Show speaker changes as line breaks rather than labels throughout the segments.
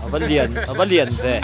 A va lian a va lian ve.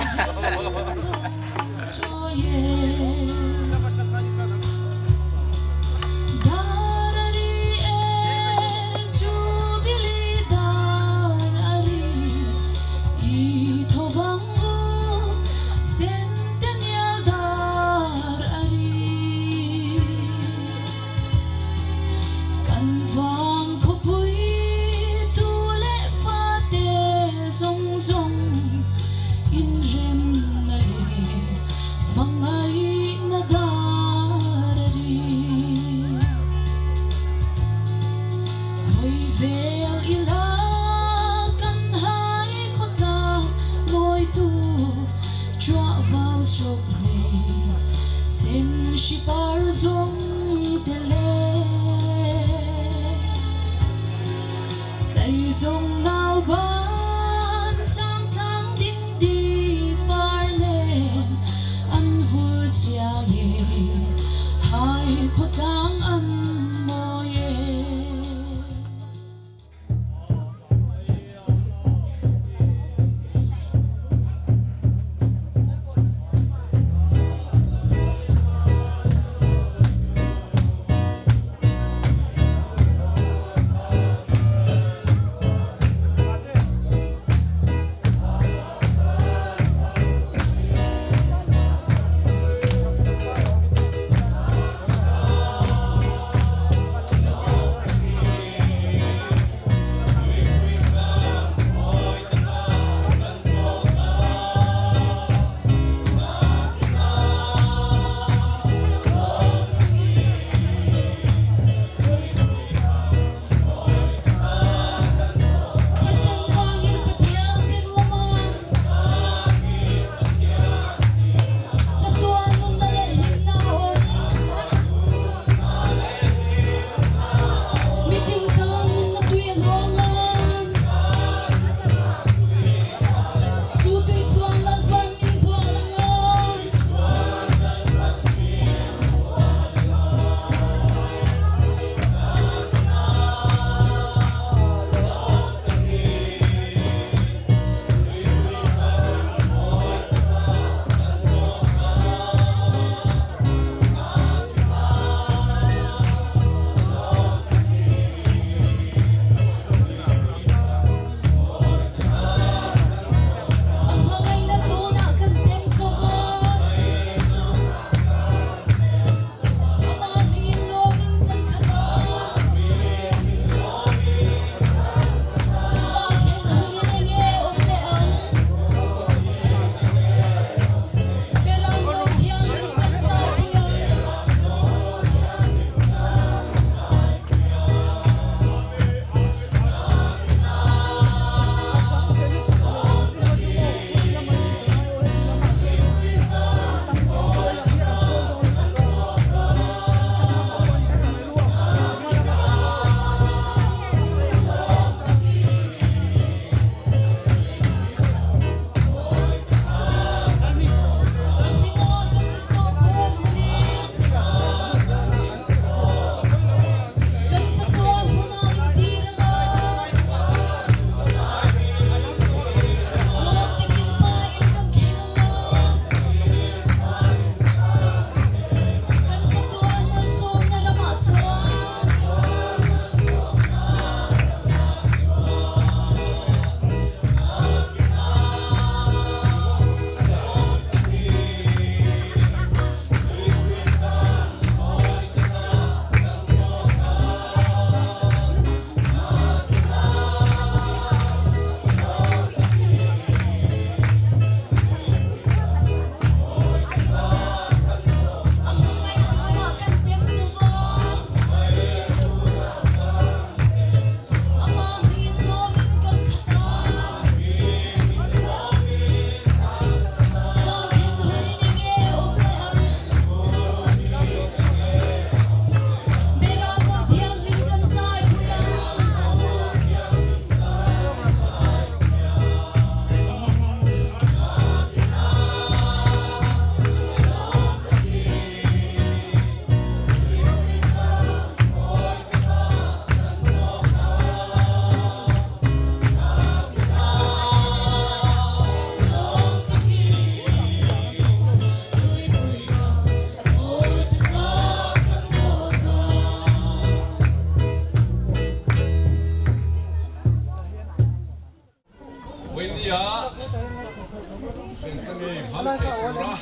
Sentane hmang thei tura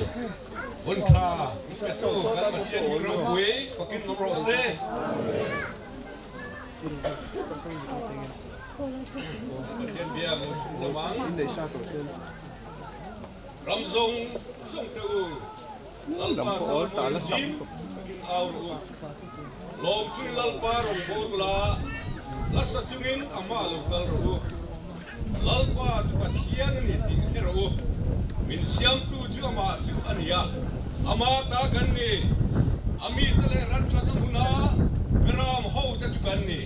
hun tha min petu kan Pathian min ropui fakin awm rawh se. Pathian bia lo chhun zawm ang. Ram zawng zawng te u, Lalpa chawimawiin hlim takin au rawh u. Lawm chungin Lalpa rawn bawl ula, hla sa chungin amah lo kal rawh u. Lalpa chu Pathian a ni tih hre rawh u. Min siamtu chu amah chu a ni a, ama ta kan ni. A mite leh rantlat a hmuna Beram hote chu kan ni.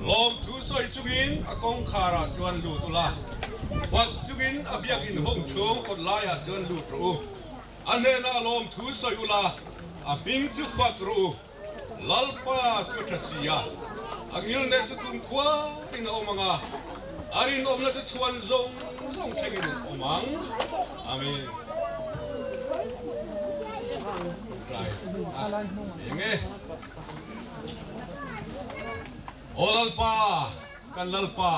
Lawmthu sawi chungin a kawngkharah chuan lut ula. Huat chungin a biakinn hung chhung kawt laiah chuan lut rawh u. A hnenah lawmthu sawi ula, a hming chu fak rawh u. Lalpa chu a tha si a, a ngilneh chu kumkhuain a awm ang a, a rinawmna chu chhuan zawng zawng thlengin a awm ang. Amen. Tlai a eng e. Aw Lalpa, kan Lalpa.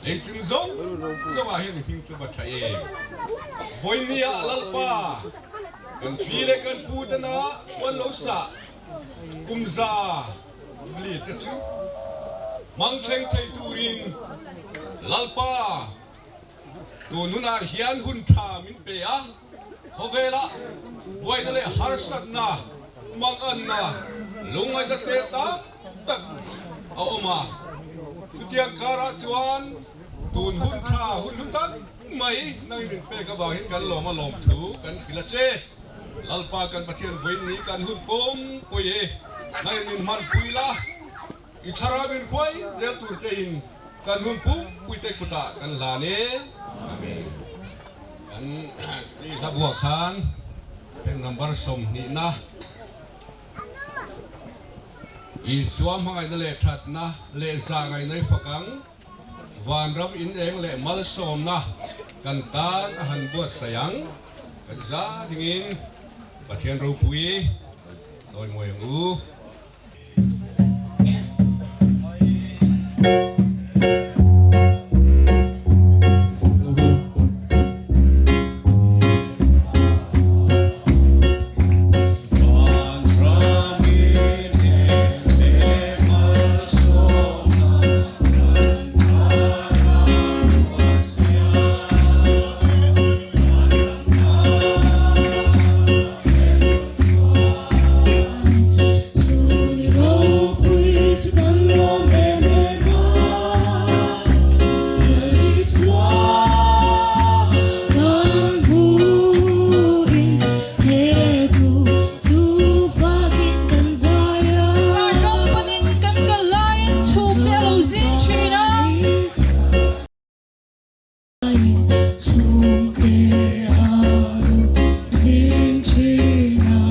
Lei chung zawng zawngah hian i hming chu va tha em? Vawinia Lalpa, kan pi leh kan pu tena khuan lo sah kum za li te chu hmang thleng thei turin Lalpa tun hunah hian hun tha min pe a, khawvelah buaina leh harsatna, manganna, lungngaihna te tam tak a awm a, chutiang karah chuan tun hun tha hun hlu tak mai nangin min pek avangin kan lawm a lawm thu kan hrilh a che. Lalpa kan Pathian vawiin ni kan hun pawm pawi e, nangin min hmanpui la, i thlarau min hruai zel tur chein kan hun pumpuite kutah kan hlan e. Amen. Kan hla buah khan heng number 20na. Isua hmangaihna leh thatna leh zahngaihna i fak ang. Vanram in eng leh malsawmna kan tan a han buatsaih ang. Kan za dingin Pathian ropui chawimawi ang u.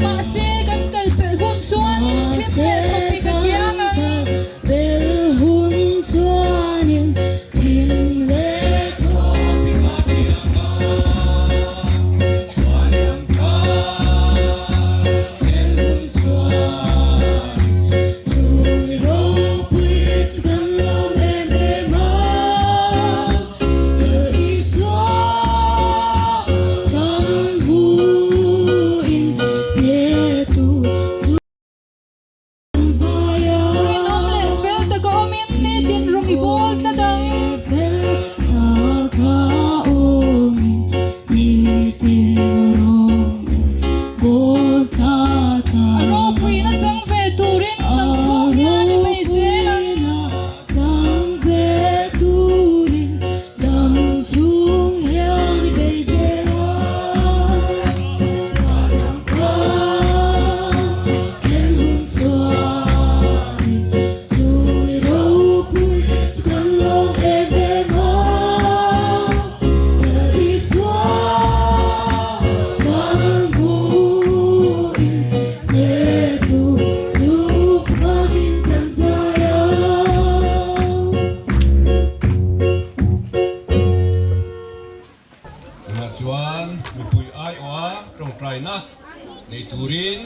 Mahse kan kal pelh hun chuanin thim leh thawpik a kiang ang. Rinawm leh fel taka awmin nitin rawng i bawl tlat ang. A ropuina chang ve turin dam chhung hian i bei zel ang.
Tunah chuan mipui aiawha tawngtaina nei turin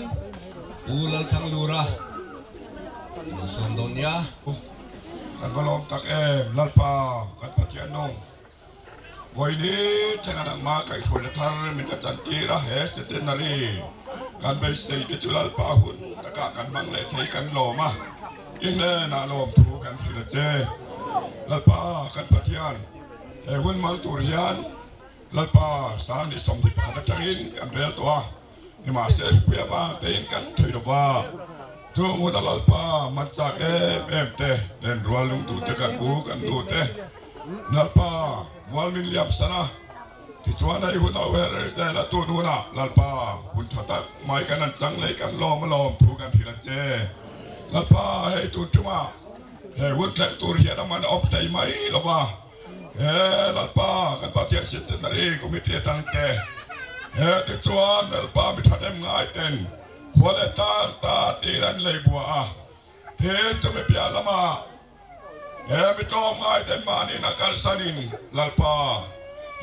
Pu Lalthanglura lo sawm dawn nia.
Kan va lawm tak em Lalpa kan Pathian nung. Vawiini thleng a nangmah kaihhruaina thar min la chantir a, he Centenary kan beisei te chu Lalpa hun takah kan hmang leh thei kan lawm a, i hnenah lawmthu kan hrilh a che. Lalpa kan Pathian, he hun hmang tur hian Lalpa sang ni 21 atangin kan rel tawh a, nimahse hripui avang tein kan thei lo va. Chung huna Lalpa man chak em em te, lenrual lungduh te kan u kan nu te, Lalpa mual min liam san a, tichuan hei hun ho her Israel a tun hunah Lalpa hun tha tak mai kan han chang leh kan lawm alawm thu kan hrilh a che. Lalpa hei tun tumah he hun thleng tur hian a man a awm thei mai lo va. He Lalpa kan Pathian Centenary Committee atang te he tichuan Lalpa mi thahnem ngai ten khua leh tlang ta tiin an lei bua a, tin chumi piah lamah he mi tlawm ngai ten mahniin a kalsanin Lalpa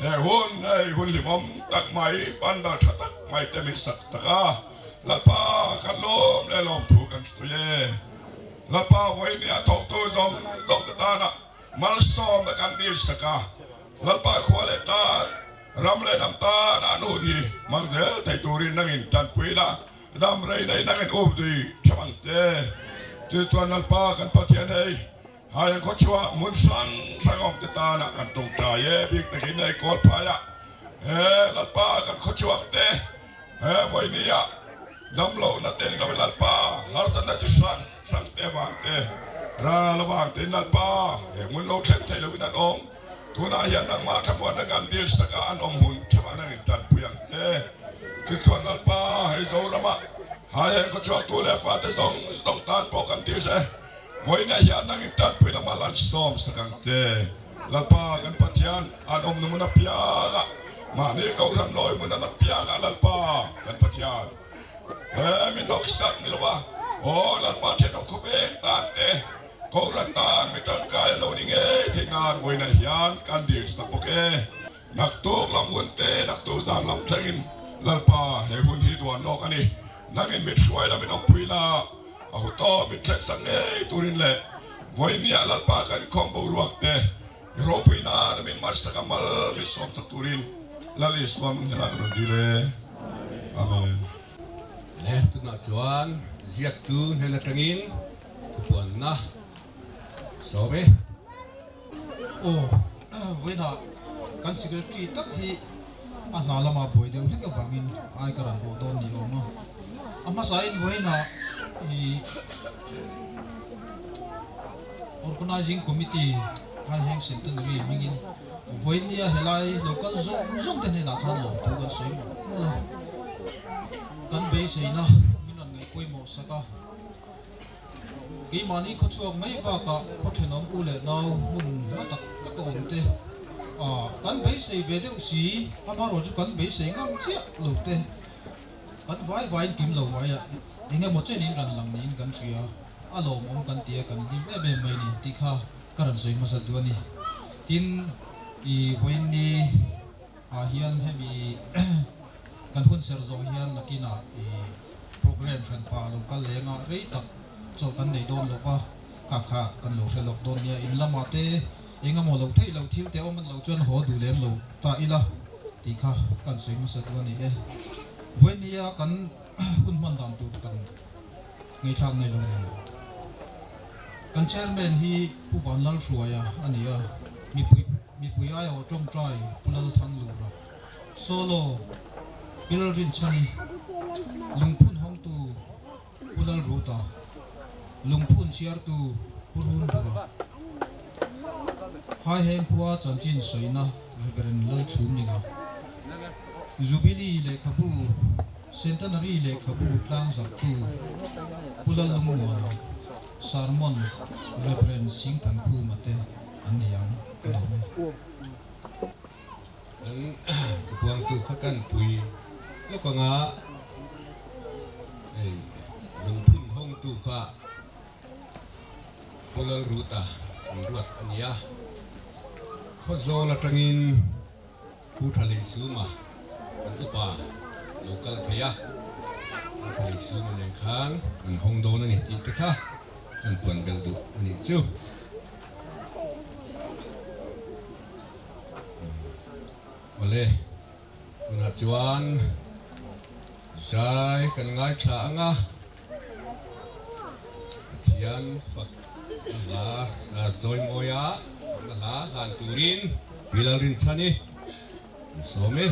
he hun hei hun hlimawm tak mai pandal tha tak mai te min sak tak a, Lalpa kan lawm leh lawmthu kan hruai e. Lalpa vawinia thawktu zawng zawng te tana Malsawmna kan dil sak a, Lalpa khua leh tan, ram leh hnam tan a nu ni hmang zel thei turin nangin tanpui la, dam rei nei nangin up dui tha ang che. Chu chuan Lalpa kan Pathian hei, hai ang khawchhuah hmun hrang hrang awm te tana kan tawngtai e, bik takin hei kawl phaiah he Lalpa kan khawchhuak te he vawinia Damlohna te ni lo Lalpa, harsatna chi hrang hrang te avang te, ral avang tein Lalpa, he hmun lo thleng thei loin an awm. Tunah hian nangmah thlamuanna kan dil sakah an awm hun tha nangin tanpui ang che. Tichuan Lalpa, hei Zoramah hai heng khawchhuaktu leh fate zawng zawng tan pawh kan dil se, vawiinah hian nangin tanpui lamah lan sawm sak ang che. Lalpa kan Pathian, an awmna hmun apiangah, mahni kohhran lawi hmun an apiangah Lalpa kan Pathian, he mi hnawksak ni lova, aw Lalpa thenawm khawveng tan te, kohhran tan mi tangkai a lo ni ngei theih nan vawiinah hian kan dil sak bawk e. Naktuk lam hun te, naktuk zan lam thlengin Lalpa he hun hi duan lawk a ni. Nangin mit hruai la min awmpui la, a hu tawh min thleng sak ngei turin leh vawinia Lalpa kan khawm boruak te i ropui nan a min mar sak a mal min sawm tak turin Lal Isua min hnenah ka rawn dil e. Amen.
Le, tunah chuan ziaktu hnen atangin thupuanna sawm e.
Aw, vawiinah kan secretary tak hi a hna lama buai deuh hlek avangin ai ka rawn bawh dawn ni awm a. A hmasain vawiinah i Organizing Committee Haiheng Centenary hmingin vawinia helai local zawng zawng te hnenah khan lawmthu kan sawi mawlh mawlh a. Kan beiseina min rawn ngaih pawimawh sak a. Keimahni khawchhuak mai bakah khaw thenawm u leh nau hmun hla tak tak a awm te a kan beisei ve deuh si, amaherawh chu kan beisei ngam chiah lo te kan vai vaiin kim lo mai a, eng emaw chen in ran lang niin kan hria, a lawmawm kan ti a kan hlim em em mai ni tih kha ka rawn sawi hmasa duh a ni. Tin, i vawiinni ah hian hemi kan hun serh zawh hian nakinah i program hran pah lo kal leng a, rei tak chawlh kan nei dawn lo va, kha kha kan lo hre lawk dawn nia, in lamah te eng emaw lo theih loh thil te awm an lo chuan haw duh lem lo ta ila tih kha kan sawi hmasa duh a ni e. Vawinia kan hun hman dan tur kan ngaihthlak nei lo a ni. Kan chairman hi Pu Vanlalhruaia a ni a, mipui mipui aiawh tawngtai Pu Lalthanglura. Solo, Pi Lalrinchhani, Lungphun hawngtu Pu Lalruta, Lungphun chhiartu Pu Runbura, Haiheng khua chanchin sawina Reverend Lalchhumninga, Jubilee lehkhabu, Centenary lehkhabu tlangzarhtu Pu Lallungmuana, Sermon Reverend Singthankhuma te an ni ang ka lawm e.
Kan thupuangtu kha kan pui lawk anga hei lungphun hawngtu kha Pu Lalruta an ruat a ni a, Khawzawl atangin Pu Thaleisuma an upa lo kal thei a, Pu Thaleisuma nen khan an hawng dawn a ni tih te kha kan puan belh duh a nih chu. Awle, tunah chuan zai kan ngaithla ang a, Pathian fak na hla zawi mawi a, fakna hla hlan turin Pi Lalrinchhani an sawm e.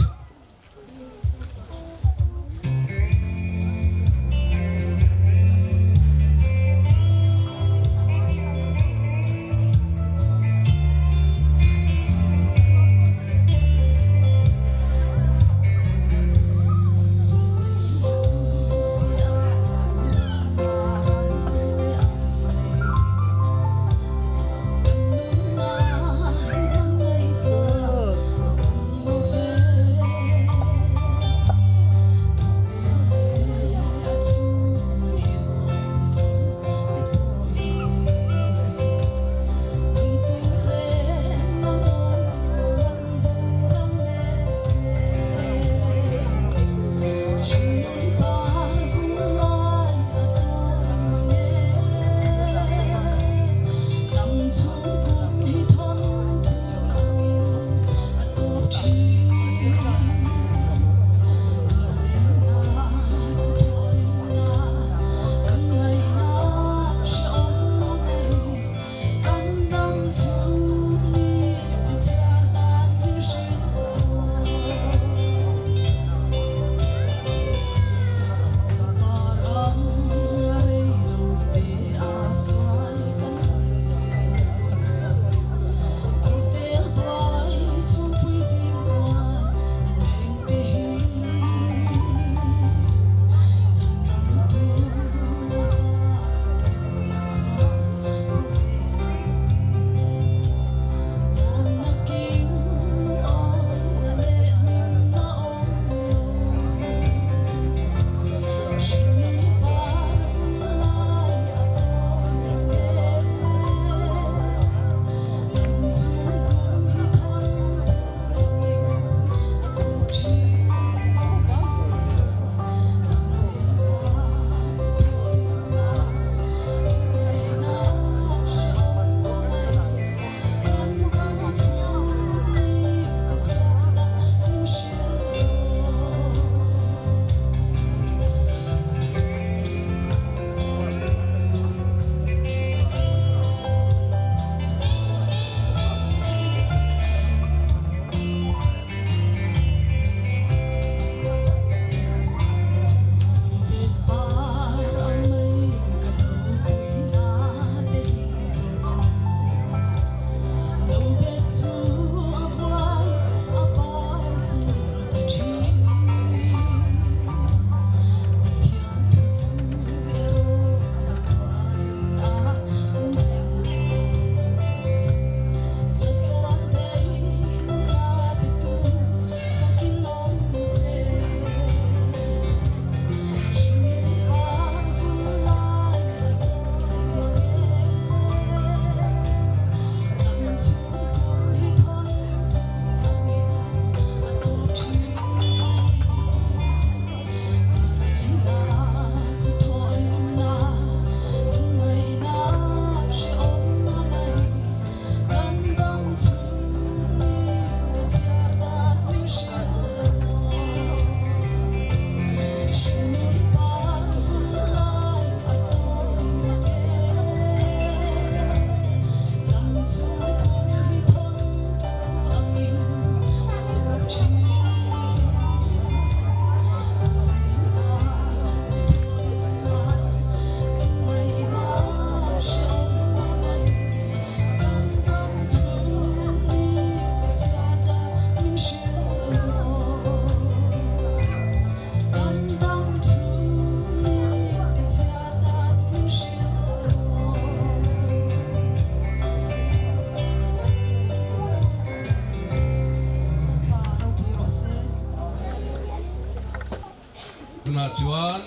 Tunah chuan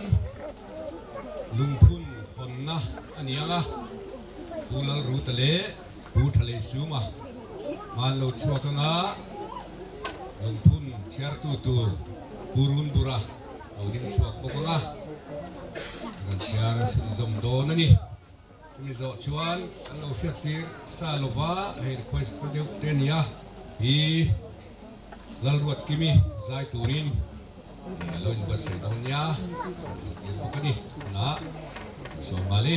lungphun hawnna a ni ang a, Pu Lalruta leh Pu Thaleisuma hman lo chhuak anga lungphun chhiartu tur Pu Runbura lo ding chhuak bawk ang a, kan chhiar chhunzawm dawn a ni. Chumi zawh chuan an lo hriattir sa lova hei request ta deuh te a ni a, hi. Lalruatkimi zai turin a lo inbuatsaih dawn nia kan hmuh tir bawk a ni. Tunah kan sawm nghal e.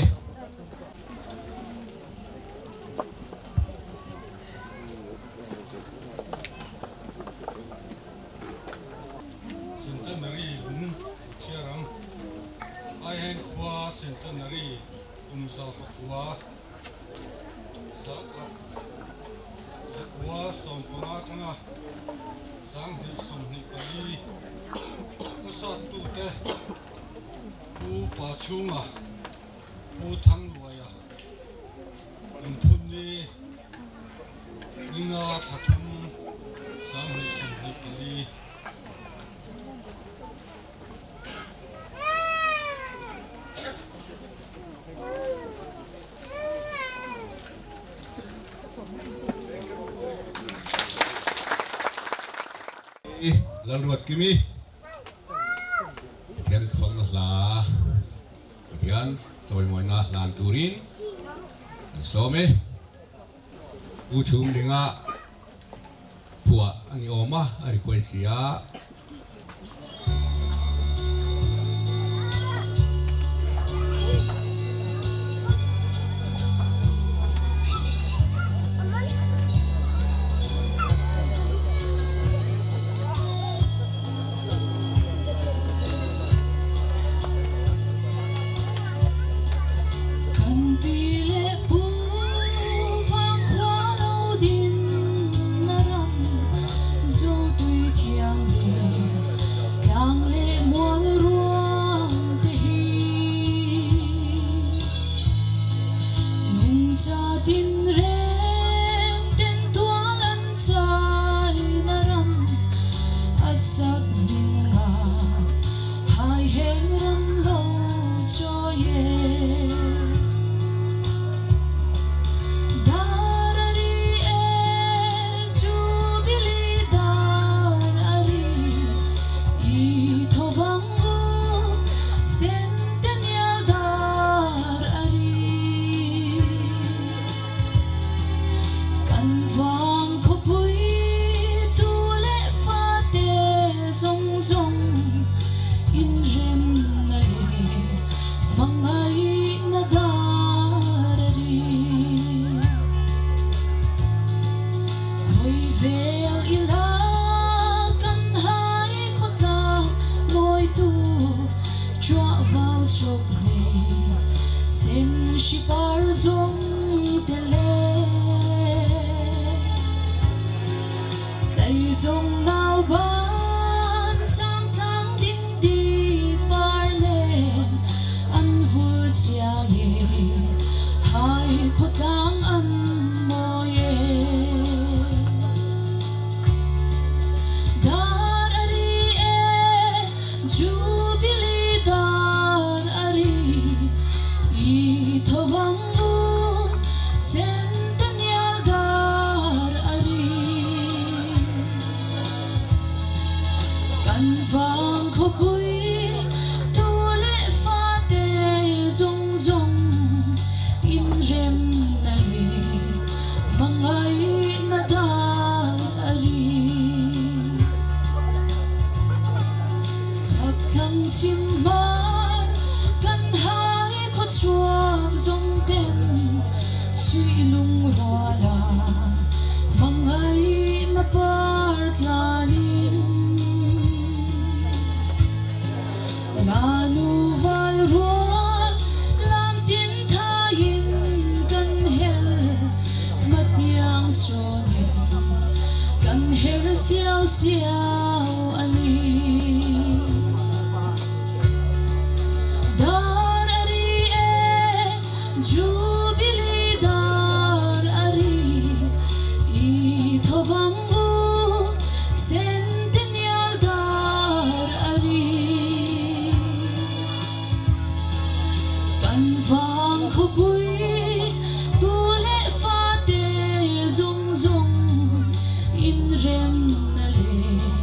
Centenary lung chhiar ang. Aieng khua Centenary kum 109 195 atanga 2024 khawsatute Pu Pachhunga, Pu Thangluaia inphunni ninga thla thum 2024.
Lalruatkimi Pathian thawkna hla Pathian chawimawina hlan turin an sawm e. U Chhumlinga phuah a ni awm a, a request si a.
Kan pi leh pu vang khua lo din na ram Zotui thiang leh tlang leh mual ruang te hi Nungcha tin reng ten tual an chai na ram a sak hmin nga hai heng ram lo chawi e. Dar a ri e, Jubilee dar a ri, i tho vang u, Centennial dar a ri. Kan vang khawpui tu leh fate zawng zawng inremna leh hmangaihna dar a ri. Hawi vel ila kan hai khawtlang mawitu Chhuah vau chawp hle sen hri par zawng te le Tlei zawng nau ban sang tlang ding di par nen an vul chiang e hai khawtlang an mawi e. Dar a ri e, Jubilee dar a ri, i tho vang u, Centennial dar a ri. Kan vang khawpui tu leh fate zawng zawng inremna leh hmangaihna dar a ri. Chak thlang chim hmar kan hai khaw chhuak zawng ten suih lung rual a hmangaihna par tlanin Lanu val rual lam tin thaiin kan her hmatiang sawnin kan her siau siau a ni. Dar a ri e, Jubilee dar a ri, i tho vang u, Centennial dar a ri. Kan vang khawpui tu leh fate zawng zawng inremna leh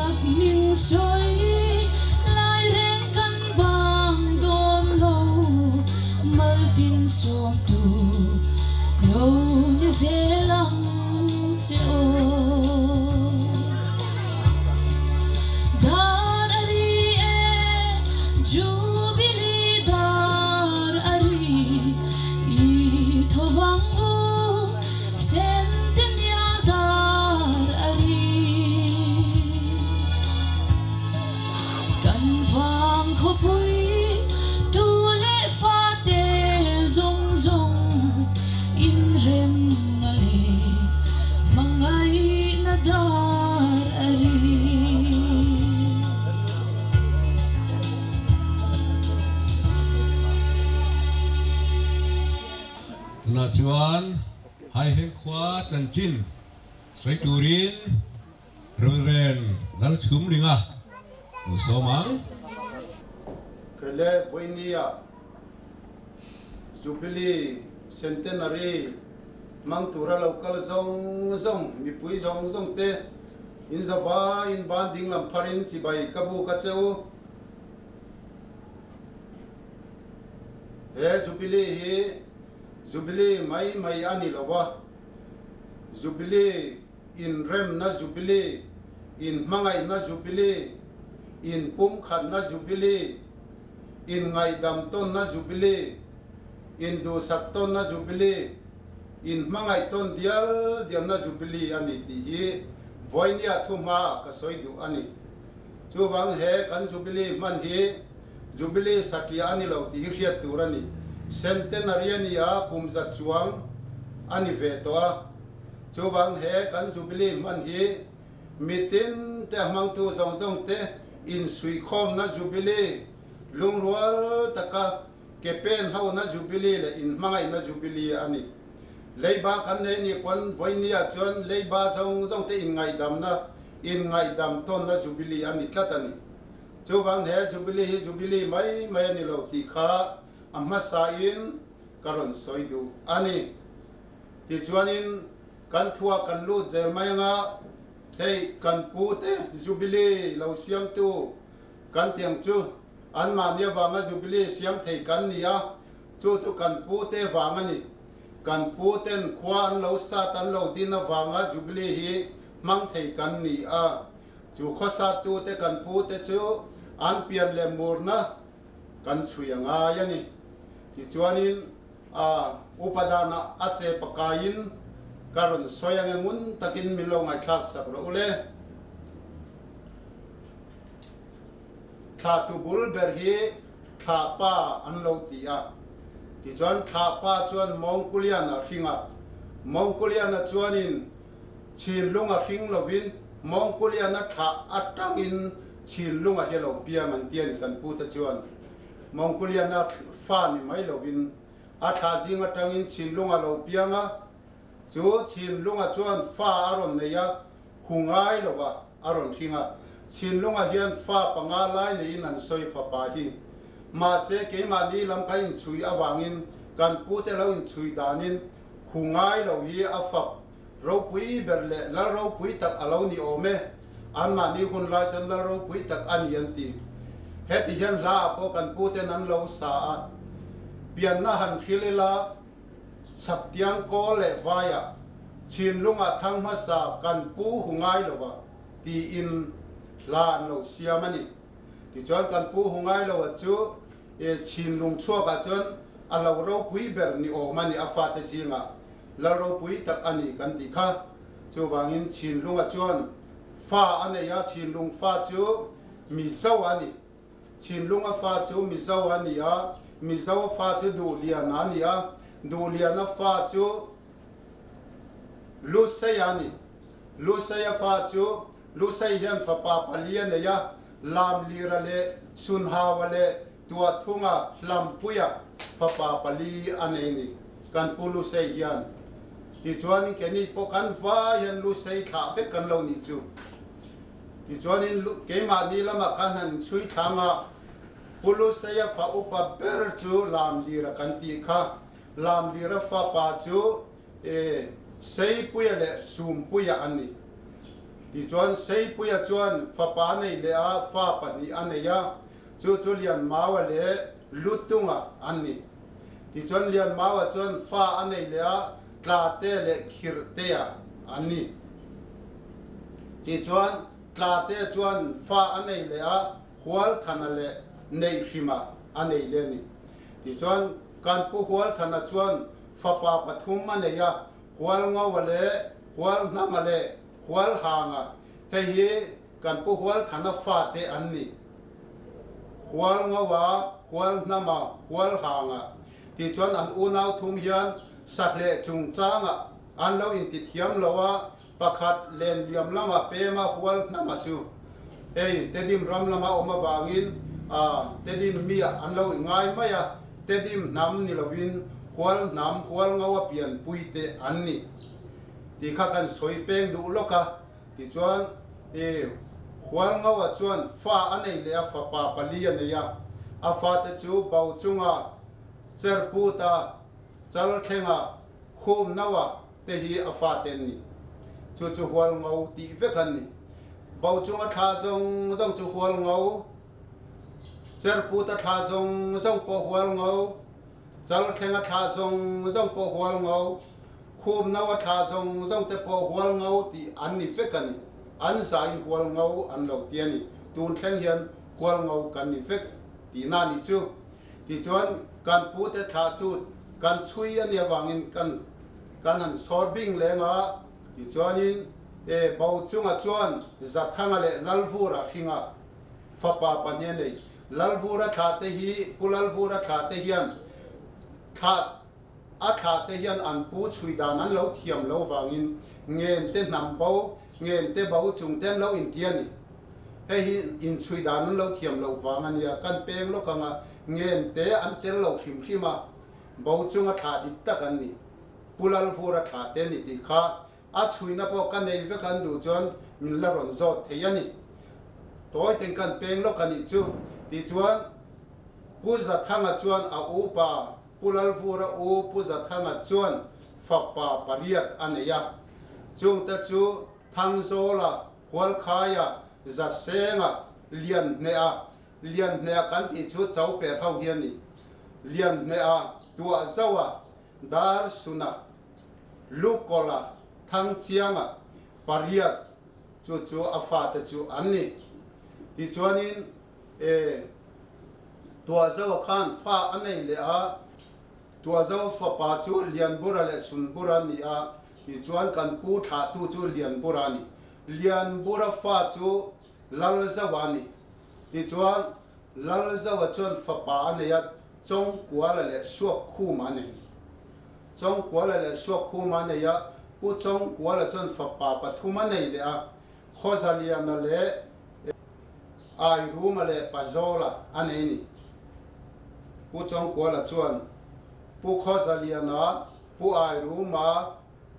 Sakhming sawi lai reng kan bang dawn lo, Maltin sawmtu lo ni zel ang che aw. Dar a ri e, Jubilee dar a ri, i tho vang u, Centennial dar a ri. Kan vang khawpui tu leh fate zawng zawng inremna leh hmangaihna dar a ri.
Tunah chuan Haiheng khua chanchin sawi turin Reverend Lalchhumlinga lu sawm ang.
Khele Vawinia Jubilee Centenary hmang tura lo kal zawng zawng mipui zawng zawng te in zava in ban ding lam pharin chibai ka bu ka che u. He Jubilee hi Jubilee mai mai a ni lo a, Jubilee inremna Jubilee, inhmangaihna Jubilee, inpumkhatna Jubilee, inngaihdam tawnna Jubilee, induhsak tawnna Jubilee, inhmangaih tawn dial dialna Jubilee a ni tih hi vawinia thuhma ka sawi duh a ni. Chuvang he kan Jubilee hman hi Jubilee satliah a ni lo tih hi hriat tur a ni. Centenary a ni a, kum zat chuang a ni ve tawh a. Chuvang he kan Jubilee hman hi mitin te a hmangtu zawng zawng te insuihkhawmna Jubilee, lungrual taka ke pen hona Jubilee leh inhmangaihna Jubilee a ni. Leiba kan nei nih pawn vawinia chuan leiba zawng zawng te inngaihdamna, inngaihdam tawnna Jubilee a ni tlat a ni. Chuvang he Jubilee hi Jubilee mai mai a ni lo tih kha a hmasain ka rawn sawi duh a ni. Tichuanin kan thuah kan lut zel mai anga hei kan pu te Jubilee lo siamtu kan tiang chu anmahni avanga Jubilee siam thei kan ni a, chu chu kan pu te vang a ni. Kan pu ten khua an lo sat an lo din avanga Jubilee hi hmang thei kan ni a. Chu khawsattu te kan pu te chu an pian leh murna kan chhui a ngai a ni. Tichuanin a upa danah a che pakaiin ka rawn sawi ang e ngun takin min lo ngaihthlak sak rawh u le. Thla tu bul ber hi thla pa an lo ti a. Tichuan thla pa chuan Mawngkuliana hring a. Mawngkuliana chuanin Chinlung a hring lovin Mawngkuliana thlah atangin Chinlung a hi lo piang an ti a ni kan pu te chuan. Mawngkuliana fa ni mai lovin a thlah zing atangin Chinlung a lo piang a, chu Chinlunga chuan fa a rawn nei a, hu ngai lova a rawn hring a. Chinlunga hian fa panga lai neiin an sawi fapa hi. Mahse keimahni lam kan inchhui avangin kan pu te lo inchhui danin hu ngai lo hi a fap Ropui ber leh lal ropui tak a lo ni awm e, anmahni hun lai chuan lal ropui tak a ni an ti. Heti hian hla ah pawh kan pu ten an lo sa a, pianna han hril ila, chhaktiang kawl leh vaiah chhinlungah thang hmasa kan pu hu ngai lo a tiin hla an lo siam a ni. Tichuan kan pu hu ngai lo a chu chhinlung chhuakah chuan a lo ropui ber ni awm a ni a fate zingah. Lal ropui tak a ni kan tih kha. Chuvangin Chinlunga chuan fa a nei a, Chinlung fa chu Mizo a ni. Chinlunga fa chu Mizo a ni a, Mizo fa chu Duhliana a ni a, Duhliana fa chu Lusei a ni. Luseia fa chu Lusei hian fapa pali a nei a, Lamlira leh Sunhaua leh Tuathunga Hlampuia fapa pali a nei ni. Kan pu Lusei hian tichuanin keini pawh kan vai hian Lusei thlah vek kan lo nih chu. Tichuanin keimahni lamah khan han chhui thlang a, Pu Luseia fa upa ber chu Lamlira kan tih kha. Lamlira fapa chu Seipuia leh Sumpuia an ni. Tichuan Seipuia chuan fapa a nei leh a, fa pahnih a nei a, chu chu Lianmaua leh Lutunga an ni. Tichuan Lianmaua chuan fa a nei leh a, Tlate leh Khirhtea an ni. Tichuan Tlate chuan fa a nei leh a, Hualthana leh Neihhrima a nei leh a ni. Tichuan kan Pu Hualthana chuan fapa pathum a nei a, Hualngoa leh Hualhnama leh Hualhanga, hei hi kan Pu Hualthana fate an ni. Hualngoa, Hualhnama, Hualhanga tih chuan an unau thum hian sahleh chungchangah an lo intithiam lo a, pakhat lenliam lama pema Hualhnama chu hei Tedim ram lama awm avangin Tedim miah an lo ingai mai a, Tedim hnam ni lovin Hualhnam, Hualngoa pianpui te an ni tih kha kan sawi peng duh lawk a. Tichuan, i Hualngoa chuan fa a nei leh a fapa pali a nei a, a fate chu Bauchunga, Cherputa, Chalthlenga, Khumnaua te hi a fate an ni. Chu chu Hualngo tih vek an ni. Bauchunga thla zawng zawng chu Hualngo, Cherputa thla zawng zawng pawh Hualngo, Chalthlenga thla zawng zawng pawh Hualngo, Khum no a thla zawng zawng te pawh hual ngo tih an ni vek a ni. An zain hual ngo an lo ti a ni. Tun thleng hian hual ngo kan ni vek tihna a nih chu. Tichuan kan pu te thlahtu kan chhui a nih avangin kan kan han sawr bing leng a. Tichuanin e bo chungah chuan Zathanga leh Lalvura hringa fapa pahnih a nei. Lalvura thlah te hi Pu Lalvura thlah te hian thlah A thlah te hian an pu chhui dan an lo thiam lo vangin ngen te hnam bo, ngen te bo chung te an lo inti a ni. Hei hi inchhui dan an lo thiam loh vang a nia, kan peng lawk anga ngen te an tel lo hrim hrim a, bo chunga thlah dik tak an ni. Pu Lalvura thlah te ni tih kha a chhuina pawh ka nei vek an duh chuan min la rawn zawt thei a ni. Tawi ten kan peng lawk a nih chu. Tichuan Pu Zathanga chuan a upa Pu Lalvura u Pu Zathanga chuan fapa pariat a nei a, chungte chu Thangzawla, Hualkhaia, Zasenga, Lianhneha, Lianhneha kan tih chu cho per ho hi a ni, Lianhneha, Tuahzoa, Darsuna, Lukawla, Thangchianga, pariat chu chu a fate chu an ni. Tichuanin E, Tuahzo khan fa a nei leh a, Tuahzo fapa chu Lianbura leh Sunbura a ni a, tichuan kan pu thlahtu chu Lianbura a ni. Lianbura fa chu Lalzoa a ni. Tichuan Lalzoa chuan fapa a nei a, Chawngkuala leh Suakkhuma a nei. Chawngkuala leh Suakkhuma a nei a, Pu Chawngkuala chuan fapa pathum a nei leh a, Khawzaliana leh Airuma leh Pazawla a nei ni. Pu Chawngkuala chuan Pu Khawzaliana, Pu Airuma,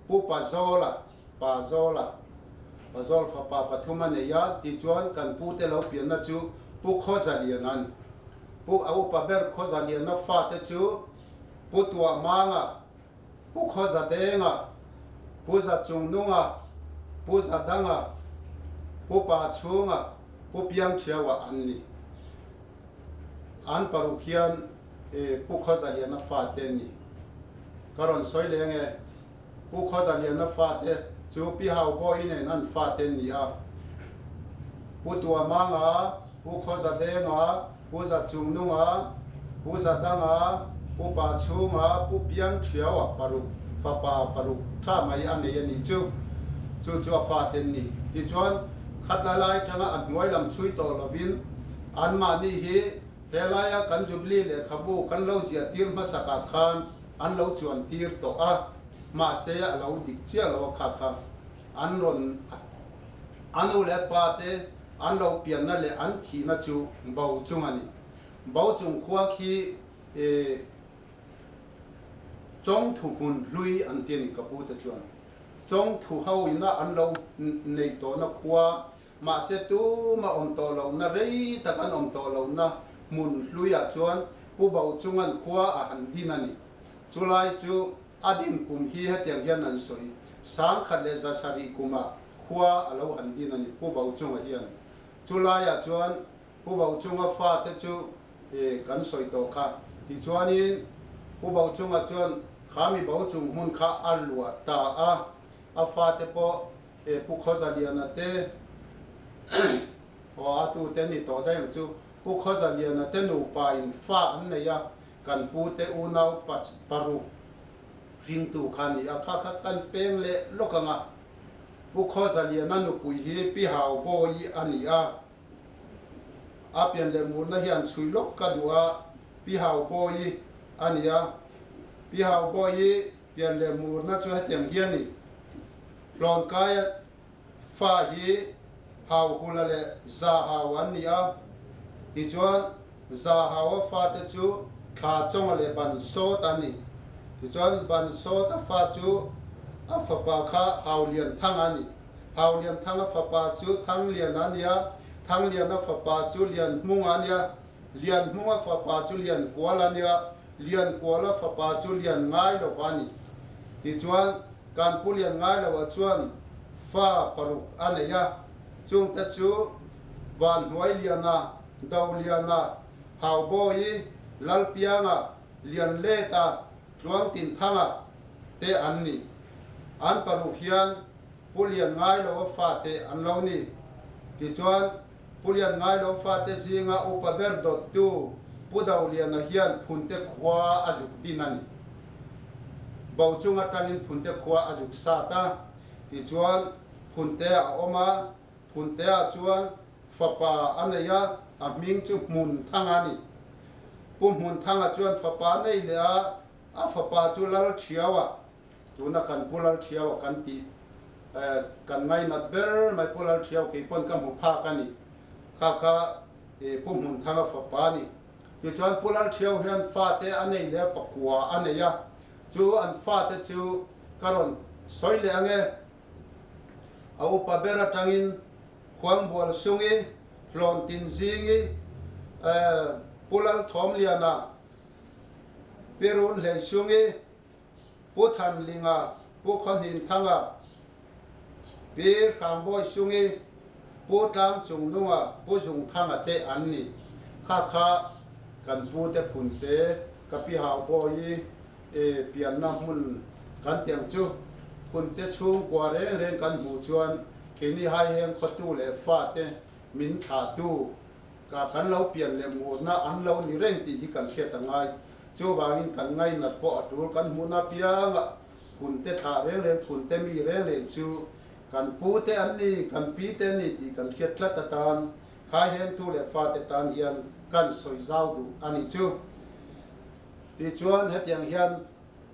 Pu Pazawla, Pazawla, Pazawl fapa pathum a nei a, tichuan kan pute lo pianna chu Pu Khawzaliana a ni. Pu a upa ber Khawzaliana fate chu Pu Tuahmanga, Pu Khawzadenga, Pu Zachungnunga, Pu Zadanga, Pu Pachhunga, Pu Piangthiaua an ni. An paruk hian Pu Khawzaliana fate an ni. Ka rawn sawi leng e, Pu Khawzaliana fate chu Pi Haubawi nen an fate an ni a. Pu Tuamanga, Pu Khawzadenga, Pu Zachungnunga, Pu Zadanga, Pu Pachhunga, Pu Piangthiaua paruk fapa paruk tha mai a nei a nih chu. Chu chu a fate an ni. Tichuan, khatla lai atanga a hnuai lam chhui tawh lovin anmahni hi helaia kan Jubilee lehkhabu kan lo ziah tir hmasakah khan an lo chuan tir tawh a, mahse a lo dik chiah lo a kha kha an rawn a nu leh pa te an lo pianna leh an thihna chu bo chung a ni. Bo chung khua khi e Chawngthu hmun hlui an ti a ni ka pu te chuan. Chawngthu ho ina an lo neih tawhna khua mahse tuma awm tawh lohna rei tak an awm tawh lohna hmun hluiah chuan Pu Bo chungan khua a han din a ni. Chulai chu a din kum hi hetiang hian an sawi. 1160 kumah. khua a lo han din a ni Pu Bauchunga hian. Chu laiah chuan Pu Bauchunga fate chu kan sawi tawh kha. Tichuanin Pu Bauchunga chuan kha mi Bauchung hmun kha a luah ta a, a fate pawh Pu Khawzaliana te aw a tute ni tawh daih ang chu. Pu Khawzaliana te nupa in fa an nei a, kan pu te unau paruk hringtu kha a ni a, kha kha kan peng leh lawk ang a. Pu Khawzaliana nupui hi Pi Haubawi a ni a, a pian leh murna hian chhui lawk ka duh a, Pi Haubawi a ni a. Pi Haubawi pian leh murna chu hetiang hi a ni, Hlawnkai fa hi Hauhula leh Zahau an ni a, tichuan Zahaua fate chu Thlachawnga leh Bansawta an ni. Tichuan Bansawta fa chu a fapa kha Haulianthanga a ni. Haulianthanga fapa chu Thangliana a ni a, Thangliana fapa chu Lianhmunga a ni a, Lianhmunga fapa chu Liankuala a ni a, Liankuala fapa chu Lianngailova a ni. Tichuan Kan Pu Lianngailova chuan fa paruk a nei a, chungte chu Vanhnuailiana, Doliana, Haubawi, Lalpianga, Lianleta, Tluangtinthanga te an ni. An paruk hian Pu Lianngailova fate an lo ni. Tichuan, Pu Lianngailo fate zinga upa ber dawttu Pu Doliana hian Phunte khua a zuk din a ni. Bo chung atangin Phunte khua a zuk sat a. Tichuan, Phunte a awm a, Phuntea chuan fapa a nei a, a hming chu Hmunthanga a ni. Pu Hmunthanga chuan fapa a nei leh a, a fapa chu Lalthiaua, tuna kan Pu Lalthiaua kan tih, kan ngainat ber mai Pu Lalthiau kei pawn ka hmu phak a ni. Kha kha Pu Hmunthanga fapa a ni. Tichuan Pu Lalthiau hian fate a nei leh a, pakua a nei a, chu an fate chu ka rawn sawi leh ang e. A upa ber atangin Khuangbual Sungi, Hlawntin Zingi, Pu Lalthawmliana, Pi Runhlei Sungi, Pu Thanlinga, Pu Khawhninthanga, Pi Hrangbawi Sungi, Pu Tlangchungnunga, Pu Zungthanga te an ni. Kha kha kan pu te phun te, ka pi Haubawi pianna hmun kan ti ang chu. Phun te chhungkua reng reng kan hmuh chuan keini hai heng khawtu leh fate min thlahtu ka kan lo pian leh murna an lo ni reng tih hi kan hriat a ngai. Chuvangin kan ngainat pawh a tul kan hmuhna piangah phun te thlah reng reng phun te mi reng reng chu kan pu te an ni, kan pi te an ni tih kan hriat tlat atan hai heng tu leh fate tan hian kan sawi zau duh a ni chu. Tichuan hetiang hian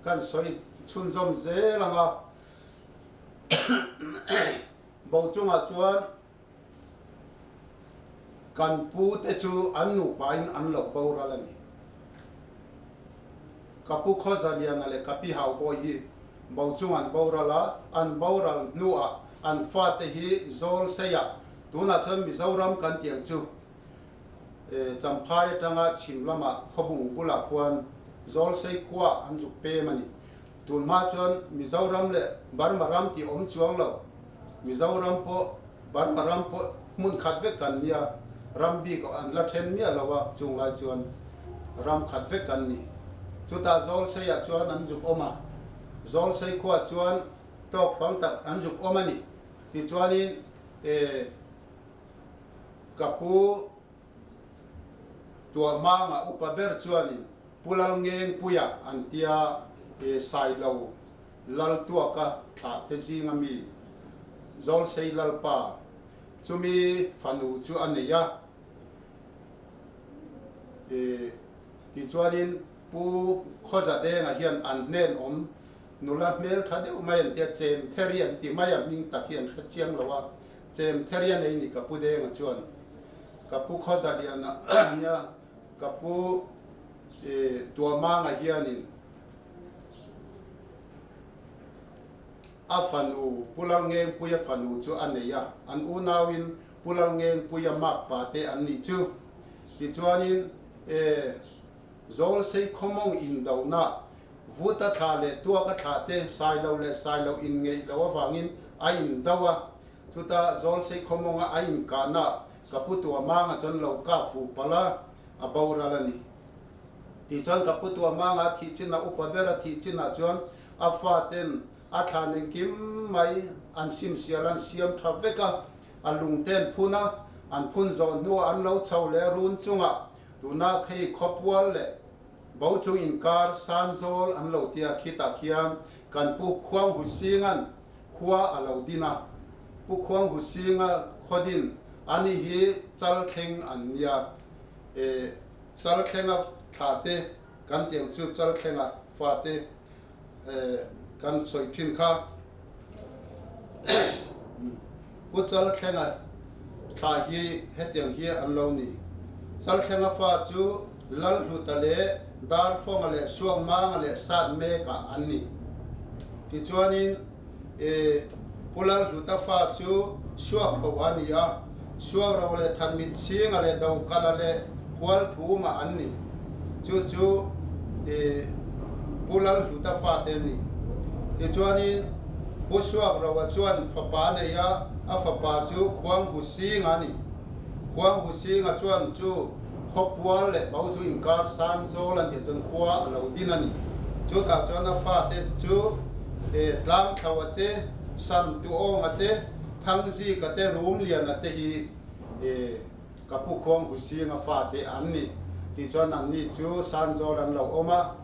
kan sawi chhunzawm zel ang a, bo chungah chuan kan pu te chu an nupain an lo boral a ni. Ka pu Khawzaliana leh ka pi Haubawi hi bo chung an boral a, an boral hnuah an fate hi Zawlseiah, tunah chuan Mizoram kan tih ang chu, Champhai atanga chhim lamah Khawbung bulah khuan Zawlsei khua an zuk pem a ni. Tun hma chuan Mizoram leh Burma ram tih awm chuang lo. Mizoram pawh Burma ram pawh hmun khat vek kan nia, ram bik an la then miah lo a, chung lai chuan ram khat vek kan ni. Chutah Zawlseiah chuan an zuk awm a, Zawlsei khuah chuan tawk fang tak an zuk awm a ni. Tichuanin Ka pu Tuahmanga upa ber chuanin Pu Lalngengpuia an tia Sailo Laltuaka thlah te zinga mi Zawlsei Lalpa chumi fanu chu a nei a. Tichuanin Pu Khawzadenga hian an hnen awm nula hmel tha deuh mai an tia Chemtheri an ti mai a hming tak hi an hre chiang lo a. Chem Therian ei ni ka pu Denga chuan ka pu Khawzaliana nia ka pu Tuamanga hianin a fanu Pu Lalngengpuia fanu chu a nei a, an unauin Pu Lalngengpuia makpa te an nih chu. Tichuanin Zawlsei khawmawng indona Vuta thla leh Tuaka thla te Sailo leh Sailo inngeih loh avangin a indo a. Chuta Zawlsei khawmawnga a inkahna ka pu Tuamanga chuan lo kap fuh palh a, a boral a ni. Tichuan ka pu Tuamanga thih chinah upa bera thih chinah chuan a faten a thlan engkim mai an simsial an siam tha vek a, a lungten phun a, an phun zawh hnuah an lo chho leh run chungah tuna khei khawpual leh Bo chung inkar Sanzawl an lo tia khitah khian kan Pu Khuanghusinga'n khua a lo din a. Pu Khuanghusinga khaw din a ni hi Chalthleng an nia. E, Chalthlenga thla te kan tiang chu Chalthlenga fa te e, kan sawi thin kha. Pu Chalthlenga thla hi hetiang hi an lo ni. Chalthlenga fa chu Lalhluta leh Darfawnga leh Suakmanga leh Satmeka an ni. Tichuanin Pu Lalhluta fa chu Suakro a ni a, Suakro leh Thanmitchhinga leh Dokala leh Hualthuma an ni. Chu chu Pu Lalhluta fate an ni. Tichuanin Pu Suakroa chuan fapa a nei a, a fapa chu Khuanghusinga a ni. Khuanghusinga chuan chu khawpual leh bo chu inkar san zawl an tih chuan khua a lo din a ni. Chutah chuan a fate chu Tlangthloa te, Samtuawnga te, Thangzika te, Rumliana te hi Ka pu khuang Husinga fate an ni tih chuan anni chu Sanzawl an lo awm a,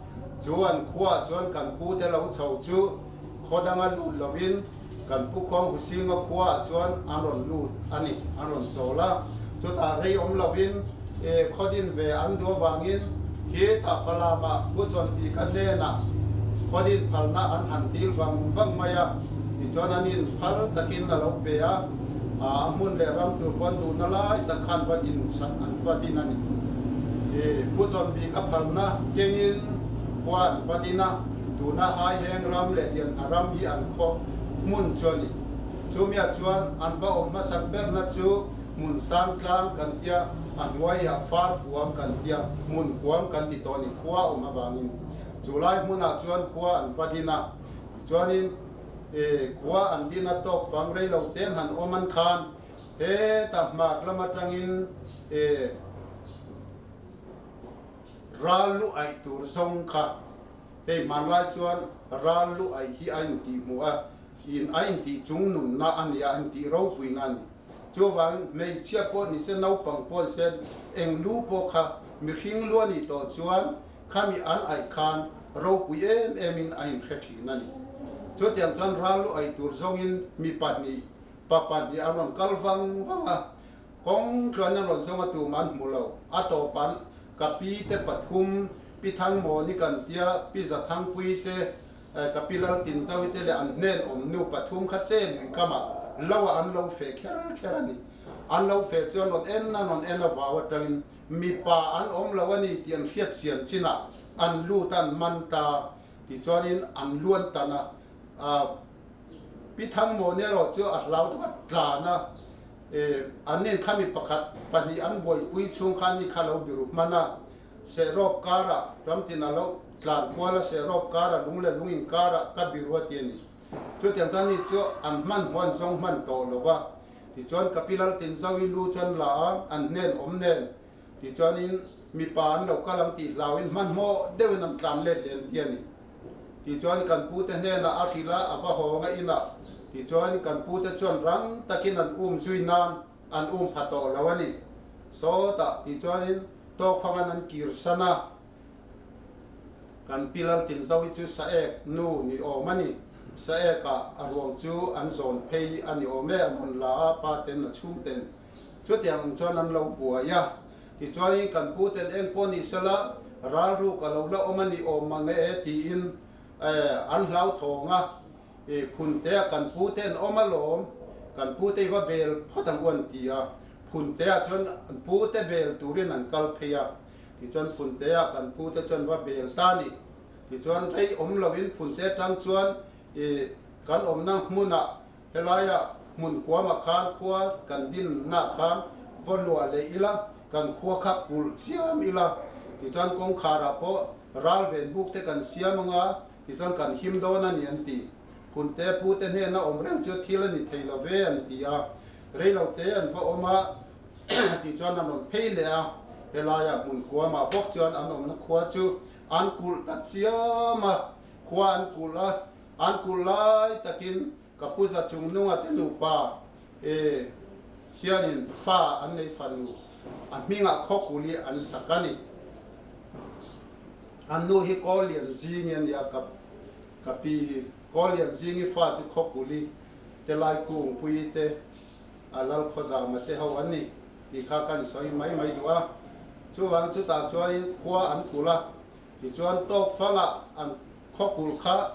chu an khuaah chuan kan pu te lo chho chu khaw danga lut lovin kan pu khuang Husinga khuaah chuan an rawn lut a ni, an rawn chawl a. Chutah rei awm lovin khaw din ve an duh avangin khitah Falamah Pu Chawnpika hnenah khaw din phalna an han dil vang vang mai a, tichuan an inphal takin a lo pe a. A hmun leh ram tur pawn duhna lai tak khan va din sak an va din a ni. I Pu Chawnbik a phalna kengin khua an va din a, tuna Haiheng ram leh Lianhna ram hi an khaw hmun chu a ni. Chumia chuan an va awm hmasak berna chu hmun sang tlang kan tia, a hnuaiah far kuam kan tia, hmun kuam kan ti tawh a ni, khua awm avangin. Chu lai hmunah chuan khua an va din a, tichuanin, E, khua an din a tawk fang rei lo ten han awm an khan heta hmar lam atangin e, ral lu aih tur zawng kha hei hmanlai chuan ral lu aih hi a intih hmuh a, in a intih chung nunna a nia, a intih ropuina a ni. Chuvangin hmeichhia pawh ni se naupang pawh ni se eng lu pawh kha mihring lu a nih tawh chuan Khami an aih khan ropui em em in a inhre thin a ni. Chutiang chuan ral lu aih tur zawngin mi pahnih, pa pahnih an rawn kal vang vang a, kawng tluan an rawn zawng a tum an hmu lo. A tawpan ka pi te pathum, Pi Thangmawni kan tia, Pi Zathangpui te, ka pi Laltinzawi te leh an hnen awm nu pathum kha che lui kamah lo ah an lo feh kher kher a ni. An lo feh chu an rawn en an rawn en a vau atangin Mipa an awm lo a ni tih an hriat chian chinah an lut a, an man ta tichuanin an luan tan a. Pi Thangmawni erawh chu a hlau deuh a, tlan a. An nen kha mi pakhat pahnih an buaipui chhung khan ni kha lo biru hman a. Sehrawp karah ramtin a lo tlan kual a, sehrawp karah lung leh lung inkarah ka biru a ti a ni. Chutiang chuan ni chu an hman hmuh an zawng hman tawh lo va. Tichuan ka pi Laltinzo i lu chuan la a, an hnen awm nen. Tichuanin mipa an lo kal ang tih hlauin hmanhmawh deuhin an tlan let leh an ti a ni. Tichuan kan pute hnenah a hrilh a, a va hawng a inah. Tichuan kan pute chuan rang takin an um zui nan an um pha tawh lo a ni. Sawtah tichuanin tawkfangan an kir san a. Kan pi Laltinzo hi chu Saek nu ni awm a ni. Saek ah a ruang chu an zawn phei a ni awm e, an rawn la a, pa ten a chhung ten chutiang ang chuan an lo buai a. Tichuanin kan pu ten eng pawh ni sela ralruk a lo la awm a ni awm mang e tiin an hlauthawng a. I Phuntea kan pu te an awm alawm, kan pu te i va bel phawt ang u an ti a. Phuntea chuan an pu te bel turin an kal phei a. Tichuan Phuntea kan pu te chuan va bel ta ni. Tichuan rei awm loin Phunte atang chuan i kan awmna hmunah helaia hmun kuamah khan khua kan dinna khan va luah leh ila, kan khua kha kulh chiam ila. Tichuan kawngkharah pawh ral ven buk te kan siam anga tichuan kan him dawn a ni an ti. Phunte pute hnena awm reng chu thil a ni thei lo ve an ti a, reilote an va awm a tih chuan an rawn phei leh a, helaia hmun kuamah bawk chuan an awmna khua chu an kulh ta chiam a, khua an kulh a, an kulh lai takin ka pu za chung nunga te nupa e hianin fa an nei fanu a hmingah khawkuli an sak a ni. An nu hi Kawlian zingi a ni a, ka Ka pi hi Kawlian zingi fa chu Khawkuli te Laikungpuii te a Lalkhawzama te ho an ni tih kha kan sawi mai mai duh a. Chuvang chutah chuanin khua an kulh a, tichuan tawk fangah an khawkulh kha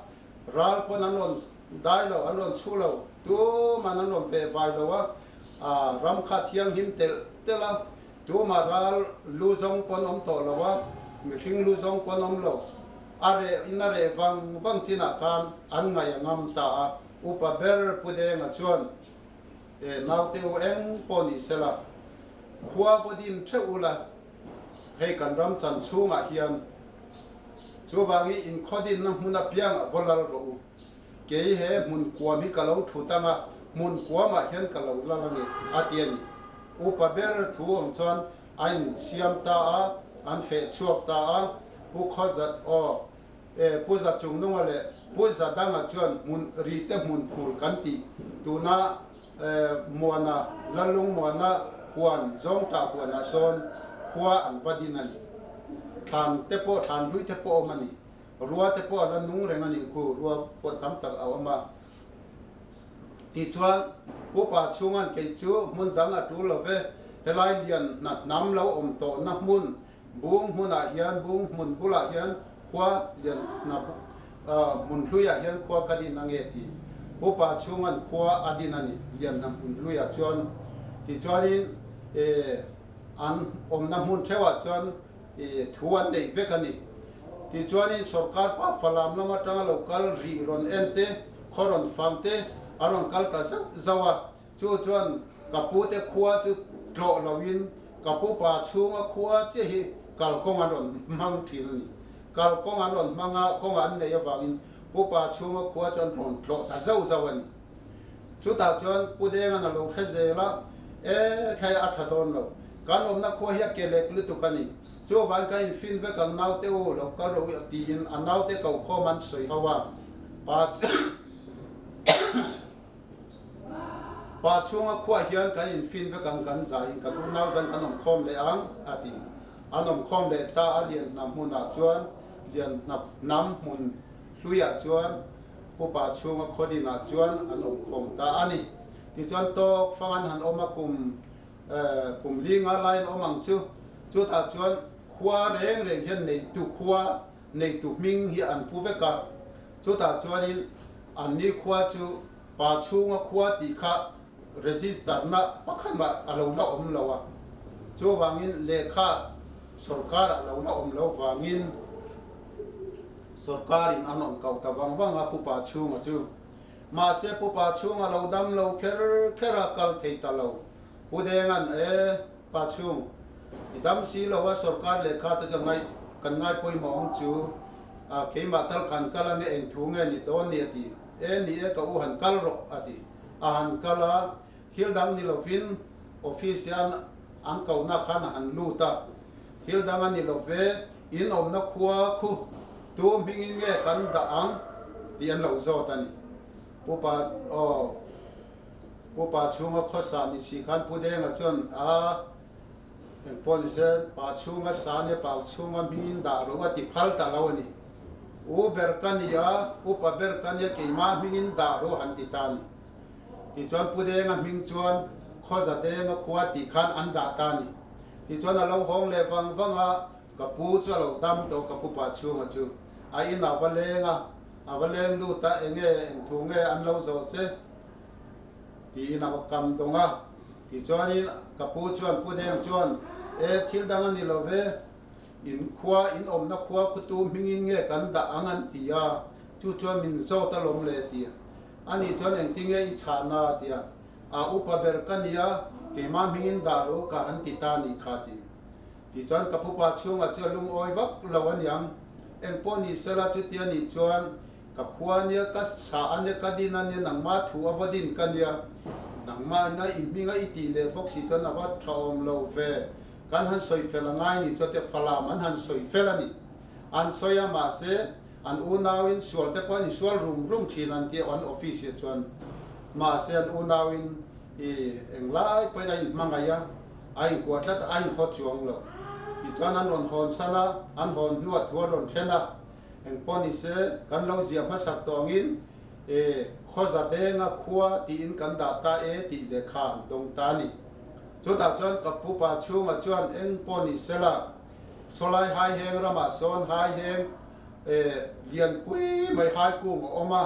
ral pawn an rawn dai lo, an rawn chhu lo, tuman an rawn veh vai lo a, a ram kha thianghim telh telh a, tumah ral lu zawng pawn awm tawh lo a, mihring lu zawng pawn awm lo. A reh in a reh vang vang chinah khan an ngaih a ngam ta a, upa ber Pu Denga chuan, E naute u eng pawh ni sela, khua vaw din theuh ula, hei kan ram chan chhungah hian chuvangin inkhaw dinna hmun apiangah vaw lal rawh u. Kei he hmun kuam hi ka lo thut anga, hmun kuamah hian ka lo lal a ni, a ti a ni. Upa ber thu ang chuan A insiam ta a, an feh chhuak ta a, Pu Khawzat aw, e Pu Zachungnunga leh Pu Zadanga chuan hmun ri te hmun phul kan tih tuna e Muana, Lalung Muana huan Zawngtah huanah sawn khua an va din a ni. Thlan te pawh thlan hlui te pawh awm a ni. Rua te pawh a la nung reng a nih khu, rua pawh tam tak a awm a. Tichuan, Upa chhunga'n kei chu hmun dang a tul lo ve, helai lian hna hnam lo awm tawhna hmun bung hmunah hian bung hmun bulah hian khua lian hna hmun hluiah hian khua ka din ange ti. Upa chhunga'n khua a din a ni, lian hna hmun hluiah chuan. Tichuanin, an awmna hmun theuhah chuan thu an neih vek a ni. Tichuanin sorkar pa Falam lam atanga lo kal rih rawn en te, khaw rawn fang te a rawn kal ta zauh zauh a. Chu chuan ka pu te khua chu tlawh loin ka pu pa chhunga khua chiah hi kalkawng an rawn hmang thin a ni. Kalkawng an rawn hmang a, kawng an neih avangin pu pa chhunga khua chu an rawn tlawh ta zauh zauh a ni. Chutah chuan Pu Denga'n a lo hre zel a, E, thlai a tha dawn lo. Kan awmna khua hi a ke lek lutuk a ni. Chuvang ka infin vek ang naute u, lo kal rawh u tiin a naute ko khawm an sawi ho a. Pa Pa chhunga khuah hian kan infin vek ang kan zaiin kan unau zan kan awm khawm leh ang a ti. An awm khawm leh ta a lian hnam hmunah chuan lian hnam hmun hluiah chuan Upa chhunga khaw dinah chuan an awm khawm ta a ni. Tichuan tawk fang an han awm a, kum kum li nga laiin awm ang chu. Chutah chuan khua reng reng hian neitu khua, neitu hming hi an pu vek a. Chutah chuanin anni khua chu pa chhunga khua tih kha register-na pakhat mah a lo la awm lo a. Chuvangin lehkha sorkar-ah lo la awm lo vangin, Sorkarin an rawn kau ta vang vang a Pupa chhunga chu. Mahse Pupa chhunga lo dam lo kher kher a kal thei ta lo. Pu Denga'n E, Pa chhung, i dam si lo a sorkar lehkha te chu ngai kan ngai pawimawh ang chu. A, keimah tal khan kal ange eng thu nge ni dawn ni a ti. E, ni e ka u han kal rawh a ti. A han kal a, thil dang ni lovin office hian an kohna khan a han lut a. Thil dang a ni lo ve, in awmna khua khu tu hmingin nge kan dah ang tih an lo zawt a ni. Pu Pa aw, Pu Pa chhunga khawsa ni si khan Pu Denga chuan a eng pawh ni se Pa chhunga sa nia Pa chhunga hmingin dah ro a ti phal ta lo a ni. U ber ka ni a, upa ber ka nia keimah hmingin dah ro han ti ta a ni. Tichuan Pu Denga hming chuan Khawza Denga khua tih khan an dah ta a ni. Tichuan a lo hawng leh vang vang a, ka pu chu a lo dam tawh ka pupa chhunga chu a in a va leng a, a va leng lut a, enge eng thu nge an lo zawh che? tiin a va kam dawng a. Tichuanin ka pu chuan Pu Deng chuan, E thil dang a ni lo ve, in khua in awmna khua khutu hmingin nge kan dah ang an ti a, chu chuan min zawt alawm le ti a. Ani chuan engtinge i chhahna a ti a. A upa ber ka nia, keimah hmingin dah ro ka han ti ta nih kha ti. Tichuan ka pupa chhungah chu a lungawi vak lo aniang. Engpawh ni sela chutia nih chuan Ka khua ania, ka sa ania, ka din ania, nangma thu a va din ka nia. Nangma ina i hminga i tih leh bawk si chuan a va tha awm lo ve. Kan han sawi fel a ngai ni chuan te Falam an han sawi fel a ni. An sawi a mahse an unauin sual te pawh an insual rum rum thin an tia an office ah chuan. Mahse an unauin i englai pawhin a inhmangaih a, a inkuah tlat a, a inhaw chuang lo. Tichuan an rawn hawn san a, an hawn hnuah thu an rawn then a. Engpawh ni se, kan lo ziah hmasak tawh angin e, khawza denga khua tiin kan dah ta e tih lehkha an dawng ta a ni. Chutah chuan ka pupa chhungah chuan engpawh ni sela, sawlai haiheng ramah sawn haiheng e, lianpui mai haikung a awm a,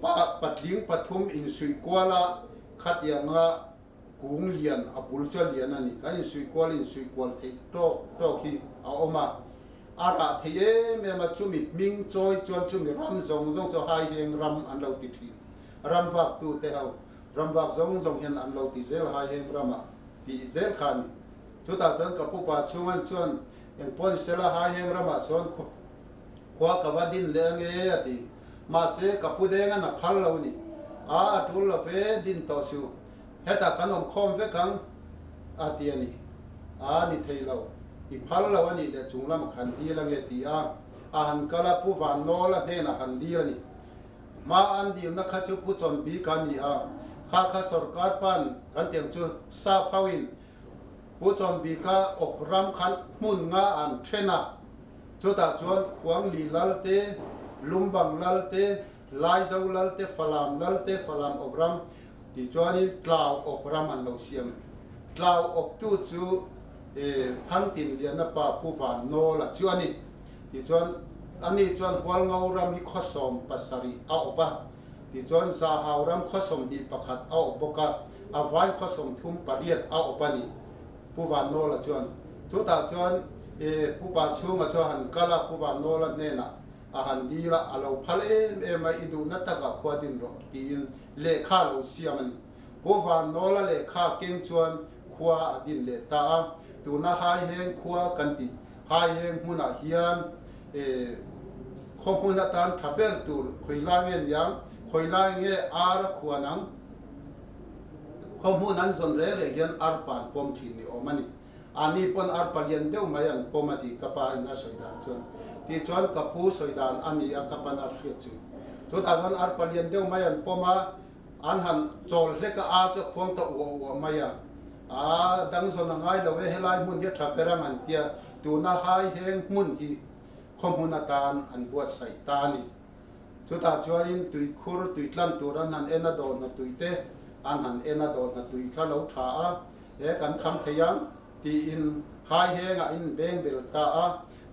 pa patling pathum insuih kual a, khatianga kung lian a bul chu a lian a ni. Kan insuih kual insuih kual theih tawk tawk hi a awm a, a rah thei em em a, chumi hming chawi chuan chumi ram zawng zawng chu haiheng ram an lo ti thin. Ram vak tu te ho, ram vak zawng zawng hian an lo ti zel haiheng ramah tih zel kha a ni. Chutah chuan ka pupa chhungan chuan engpawh ni sela haiheng ramah chuan khua ka va din leh ange a ti. Mahse, ka pu dengan a phal lo ni. A, a tul lo ve, din tawh suh. Hetah kan awm khawm vek ang, a ti a ni. A, ni thei lo. I phal lo a nih leh chung lamah khan dil ange ti a. A han kal a, Pu Vannawla hnenah han dil a ni. Hma an dilna kha chu Pu Chawnbika a ni a. Kha kha sorkar pan kan tiang chu sap hoin Pu Chawnbika awp ram khan hmun nga an then a. Chutah chuan Khuangli lal te, Lumbang lal te, Laizo lal te, Falam lal te, Falam awp ram tih chuanin Tlau awp ram an lo siam a ni. Tlau awptu chu Thangtin Liana pa Pu Vannawla chu a ni. Tichuan ani chuan Hualngo ram hi khawsawm pasarih a awp a, tichuan Zahau ram khawsawm hnih pakhat a awp bawk a, a vain khawsawm thum pariat a awp a ni. Pu Vannawla chuan chutah chuan Pu Pachhunga chu a han kal a, Pu Vannawla hnenah a han dil a, a lo phal em em a, i duhna takah khua din rawh tiin lehkha a lo siam a ni. Pu Vannawla lehkha keng chuan khua a din leh ta a, tuna Haiheng khua kan tih Haiheng hmunah hian khaw hmun atan tha ber tur khawilai nge niang, khawilai nge ar a khuan ang? Khaw hmun an zawn reng reng hian arpa an pawm thin ni awm a ni. Ani pawn arpa lian deuh mai an pawm a ti ka pa in a sawi dan chuan. Tih chuan ka pu sawi dan a ni a ka pan a hriat chu. Chutah chuan arpa lian deuh mai an pawm a, an han chawl hlek a, ar chu a khuang ta uah uah mai a. Aa dang zawn a ngai lo e, helai hmun hi a tha ber ang an tia, tuna hai heng hmun hi khaw hmun atan an buatsaih ta a ni. Chutah chuanin tuikhur tui tlan tur an han en a dawhna tui te an han en a dawhna tui kha lo tha a, he kan kham thei ang tiin hai hengah in beng bel ta a,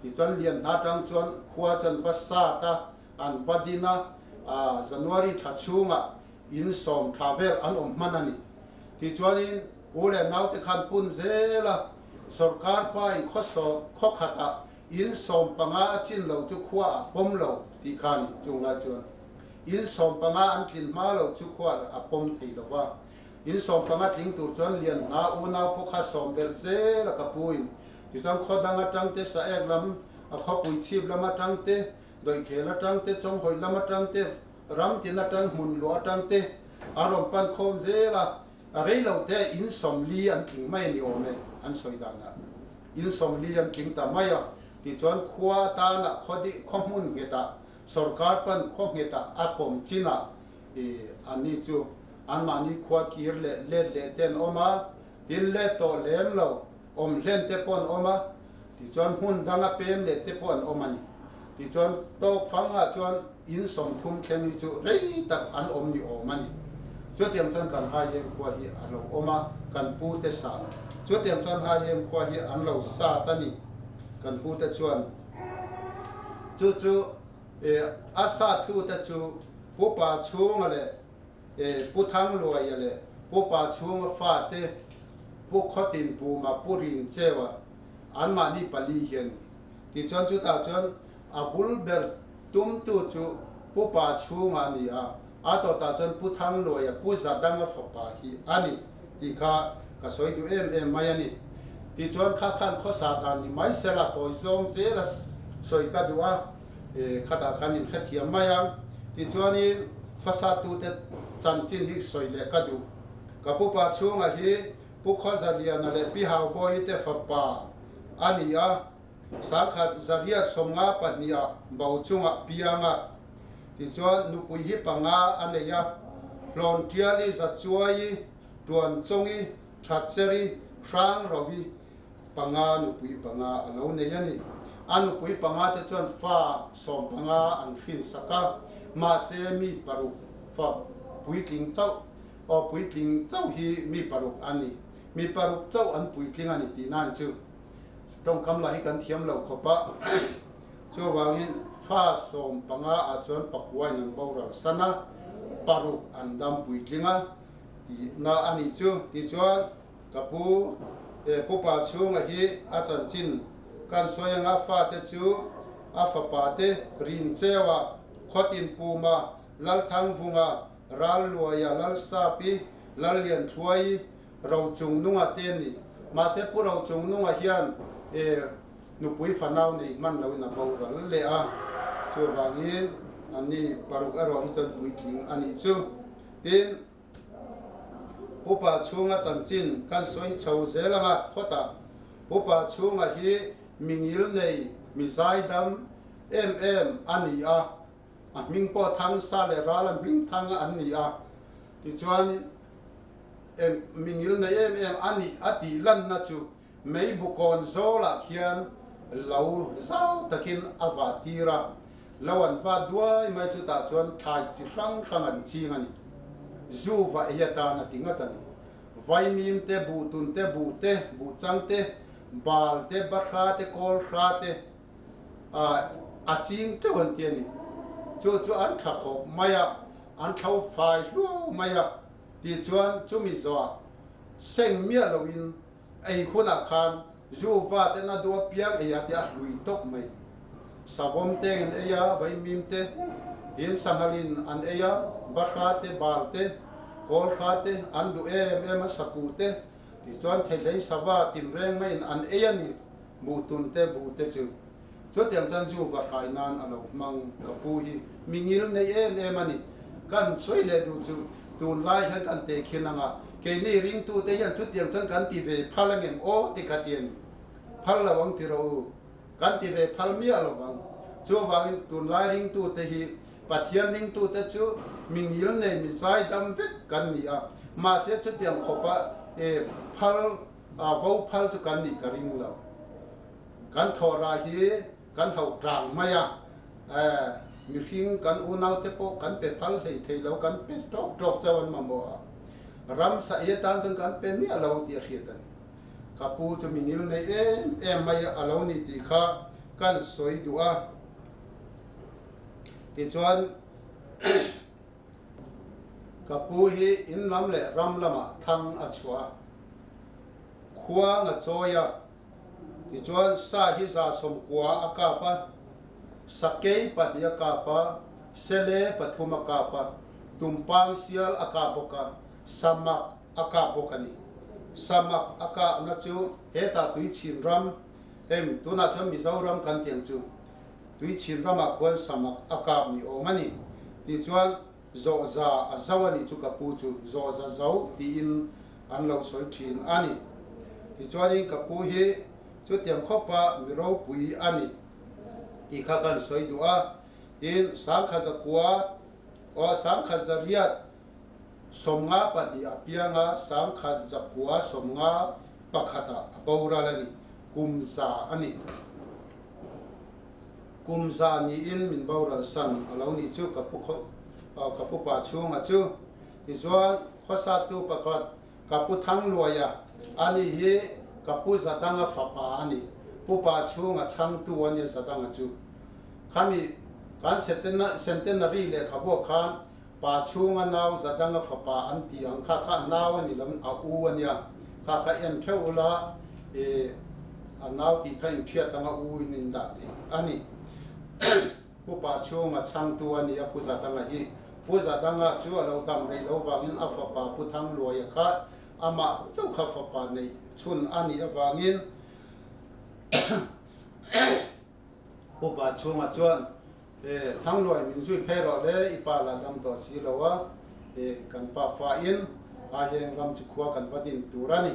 tichuan lian hna tang chuan khua chuan va sat a, an va din a, January thla chhungah in sawm tha vel an awm hman a ni. Tichuanin u leh naute khan pun zel a, sorkar pa in khawsawm khawkhatah In 15 a chin lo chu khua a pawm lo tih kha a ni. Chung lai chuan in 15 an tlin hma lo chu khua a pawm thei lo va. In 15 tling tur chuan lian hna unau pawh kha sawm belh zel a ka pu in. Tichuan khaw dang atang te, saek lam, a khawpui chhip lam atang te, dawihkhel atang te, chawnghawih lam atang te, ram tin atang, hmun luah atang te a rawn pan khawm zel a. A rei lo te in 40 an tling mai a ni awm e an sawi danah. In 40 an tling ta mai a, tichuan khua atana khaw dih khaw hmun nghetah sorkar pan khaw nghetah a pawm chinah i anni chu anmahni khua kir leh let leh te an awm a, tin let tawh lem lo awm hlen te pawh an awm a, tichuan hmun danga pem leh te pawh an awm a ni. Tichuan tawk fangah chuan in 30 thleng hi chu rei tak an awm ni awm a ni. Chutiang chuan kan Haiheng khua hi a lo awm a, kan pu te sa. Chutiang chuan Haiheng khua hi an lo sat a ni, kan pu te chuan. Chu chu a sat tu te chu Pu Pa Chhunga leh Pu Thangluaia leh Pu Pa Chhunga fa te, Pu Khawtin Puma, Pu Rincheua, anmahni pali hi a ni. Tichuan chutah chuan a bul ber tumtu chu Pu Pa Chhunga a ni a, a tawtah chuan Pu Thangluaia, Pu Zadanga fapa hi a ni tih kha ka sawi duh em em mai a ni. Tichuan kha khan khawsa dan ni mai sela tawi zawng zela sawi ka duh a, khatah khan in hrethiam mai ang. Tichuanin hmasatute chanchin hi sawi leh ka duh. Ka pupa chhunga hi Pu Khawzaliana leh Pi Haubawi te fapa a ni a, Sangkhat Zariat 52 ah bo chungah piang a. Tichuan nupui hi panga a nei a, Hlawn Tiali Zachuai, Tuan Chawngi, Thatcheri, Hrang Rovi panga nupui panga a lo nei a ni. A nupui panga te chuan fa 15 an hrin sak a, mahse mi paruk fa puitling chauh aw puitling chauh hi mi paruk a ni. Mi paruk chauh an puitling a ni tih nan chu tawngkam lah hi kan thiam lo khawp a. Chuvangin fa 15 ah chuan pakuain an boral san a, paruk an dam puitling a tihna a nih chu. Tichuan Ka pu, he pupa chhunga hi a chanchin kan sawi anga fate chu a fapate Rincheua, Khawtin Puma, Lalthangvunga, Ralluaia, Lalsapi, Lallianthluai, Rochungnunga te ni. Mahse Pu Rochungnunga hian e nupui fanau nei hman loin a boral leh a, chuvangin ani paruk erawh hi chuan puitling a nih chu. Tin. Pupa chhunga chanchin kan sawi chho zel anga phawtah Pupa chhunga hi mi ngil nei, mi zaidam em em a ni a, a hming pawh thang sa leh ral a hming thang an ni a, tichuan eng mi ngil nei em em a nih a tih lanna chu mei bukawn zawlah khian lo zau takin a vah tir a, lo an va duai mai chutah chuan thlai chi hrang hrang an ching a ni. Zu va ei atan a ti ngat a ni. Vaimim te, buhtun te, buh te, buhchang te, bal te, bahra te, kawl hra te a ching teuh an ti a ni. Chu chu an tha khawp mai a, an thlo fai hluau mai a, tichuan chumi zawhah seng miah loin Ei hunah khan zu va ten a duh apiang ei a tih a hlui tawp mai. Savawm teng an ei a, vaimim te, tin sanghalin an ei a, bahra te, bal te, kawlhra te an duh em em a, sakuh te, tichuan theihlei sava tinreng maiin an ei a ni, buhtun te, buh te chu. Chutiang chuan zu va hrai nan a lo hmang ka pu hi mi ngil nei em em a ni. Kan sawi leh duh chu tunlai hian kan teh khin anga keini ringtute hian chutiang chuan kan ti ve phal angem aw ti kha ti a ni. Phal lo ang ti rawh u. Kan ti ve phal miah lo vang. Chuvangin tunlai ringtute hi Pathian ringtute chu mi ngil nei mi zaidam vek kan ni a. Mahse chutiang khawpa phal vo phal chu kan nih ka ring lo. Kan thawhrah hi kan hauh tang mai a, mihring kan unaute pawh kan pe phal hlei thei lo, kan pe tawk tawk chauh an mamawh a, ramsa ei atan chuan kan pe miah lo tih a hriat a ni. Ka pu chu mi ngil nei em em mai a lo ni tih kha kan sawi duh a, tichuan ka pu hi in lam leh ram lamah thang a chhuah a, khuang a chawi a. Tichuan sa hi 190 a kap a, sakei pahnih a kap a, sele pathum a kap a, tumpang sial a kap bawk a, samak a kap bawk a ni. Samak a kahna chu hetah Tuichhin ram, heng tunah chuan Mizoram kan tih ang chu, Tuichhin ramah khuan samak a kap ni awm a ni. Tichuan zawhza a zo a nih chu ka pu chu zawhza zo tiin an lo sawi thin a ni. Tichuanin ka pu hi chutiang khawpa mi ropui a ni tih kha kan sawi duh a, tin 1009 aw 1982 a piang a, 1991 ah a boral a ni, kum za a ni. Kum za niin min boral san a lo nih chu ka pu ka pu pa chhunga chu. Tichuan khawsattu pakhat ka pu Thangluaia a ni hi ka pu Zadanga fapa a ni. Pu pa chhunga chhangtu a nia Zadanga chu. Khami kan centenary lehkhabuah khan pa chhunga nau Zadanga fapa an ti ang kha kha a nau a ni lo a u a nia. Kha kha en theuh ula i a nau tih kha inthiat anga u in indah tih a ni. Pu pa chhunga chhangtu a ni a Pu Zadanga hi. Pu Zadanga chu a lo dam rei lo vangin a fapa Pu Thangluaia kha amah chauh kha fapa neih chhun a nih avangin Pu pa chhunga chuan. E Thangluai min zui phei rawh le, i pa la dam tawh si lo a, e kan pa fa in a heng ram chu khua kan va din tur a ni.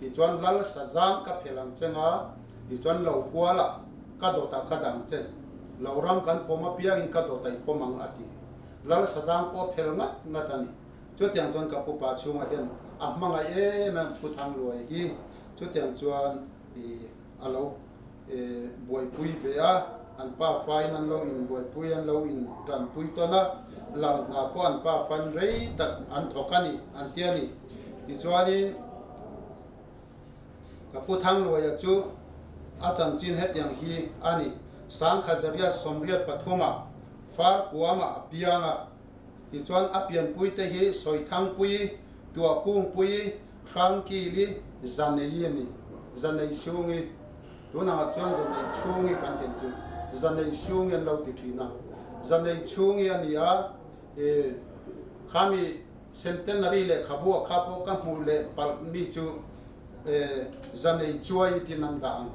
Tichuan lal sazang ka phel ang che nga, tichuan lo hual ah ka dawt ah ka dang che, lo ram kan pawm apiang in ka dawt ah i pawm ang a ti. Lal sazang pawh a phel ngat ngat a ni. Chutiang chuan ka pupa chhungah hian a hmangaih em em Pu Thangluai hi chutiang chuan i a lo buaipui ve a, an pa fain an lo inbuaipui, an lo intanpui tawn a, lang hna pawh an pa fain rei tak an thawk a ni an ti a ni. Tichuanin ka Pu Thangluaia chu a chanchin hetiang hi a ni, Sangkha zariat sawmriat pathumah Farkuamah a piang a, Tichuan a pianpuite hi Sawithangpui, Tuahkungpui, Hrangkili, Zanei a ni. Zanei chhungi, tunangah chuan Zanei chhungi kan tih chu Zanei chhungi an lo ti thin a. Zanei chhungi a ni a, e khami Centenary lehkhabu a kha pawh ka hmuh leh palh mi chu e Zanei chuai tin an dah ang.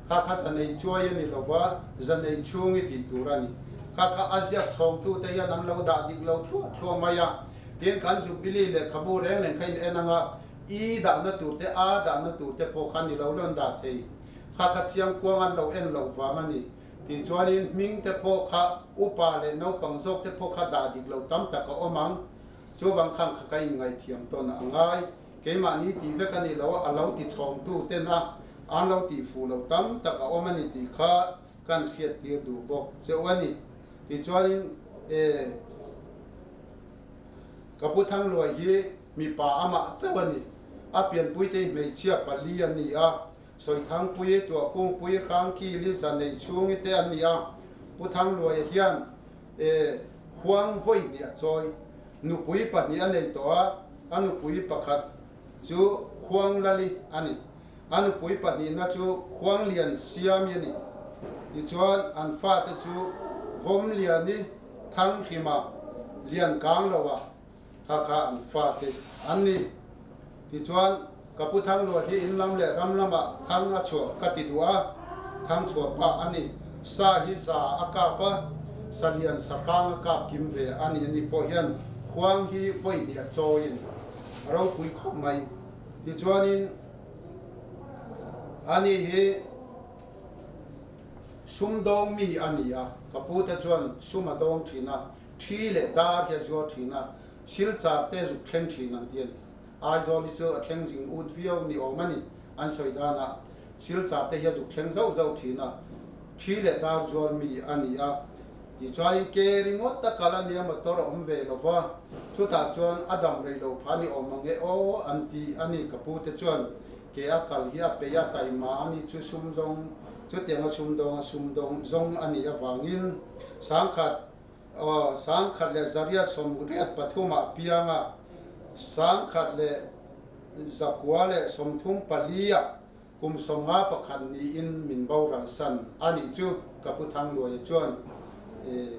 Kha kha Zanei chuai a ni lo va, Zanei chhungi tih tur a ni. Kha kha a ziak chhawngtute hian an lo dah dik lo thluah thluah mai a. Tin, kan Jubilee lehkhabu reng reng kha in en ang a, I dahna tur te, A dahna tur te pawh kha ni lo lo an dah thei. Kha kha chiang kuang an lo en loh vang a ni. Tichuanin hming te pawh kha upa leh naupang zawk te pawh kha dah dik loh tam tak a awm ang. Chuvang khan kha ka inngaithiam tawn a ngai. Keimahni tih vek a ni lo a, a lo ti chhawngtu ten a an lo tih fuh loh tam tak a awm a ni tih kha kan hriat tir duh bawk cheu a ni. Tichuanin e ka Pu Thangluai hi mipa amah chauh a ni. A pianpuite hi hmeichhia pali an ni a, Sawithangpui, Tuahkungpui, Hrangkili, Zaneichhungi te an ni a. Pu Thangluaia hian e huang vawi hnih a chawi. Nupui pahnih a nei tawh a, a nupui pakhat chu Khuanglali a ni. A nupui pahnihna chu Khuanglian Siami a ni. Tichuan an fate chu Vawmliani, Thanghrima, Liankangloa kha kha an fate an ni. Tichuan ka Pu Thanglua hi in lam leh ram lamah thang a chhuah ka ti duh a, thang chhuah pah a ni. Sa hi za a kap a, salian sahrang a kap kim ve a ni. Ani pawh hian khuang hi vawi hnih a chawiin a ropui khawp mai. Tichuanin ani hi sumdawng mi a ni a, ka pute chuan sum a dawng thin a, thi leh dar hi a zuar thin a, silchar te zuk thleng thin an ti a ni. Aizawl hi chu a thleng zing ut viau ni awm a ni, an sawi danah silchar te hi a zuk thleng zauh zauh thin a, thi leh dar zuar mi a ni a, tichuanin ke ringawt a kal a nia motor a awm ve lo va, chutah chuan a dam rei lo pha ni awm ang e aw an ti a ni, ka pu te chuan ke a kal hi a peih a taima a ni chu sum zawng chutianga sumdawng a sumdawng zawng a nih avangin sangkhat Aw, sangkhat leh zariat sawmriat pathumah piang a, sangkhat leh zakua leh sawmthum paliah kum sawmnga pakhat niin min boral san a nih chu ka pu Thangluaia chuan e,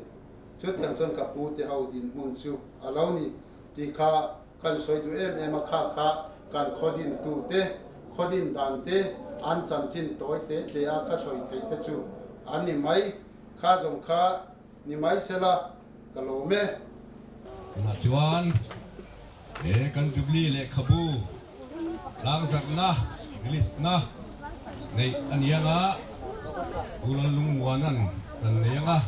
chutiang chuan ka pu te ho dinhmun chu a lo ni tih kha kan sawi duh em em a, kha kha kan khawdin tu te, khawdin dan te, an chanchin tawi te te a ka sawi theih te chu an ni mai, kha zawng kha Ni mai sela ka lawm e.
Tunah chuan he kan Jubilee lehkhabu tlangzarhna, release na, neih a ni anga, Pu Lallungmuana'n kan nei anga,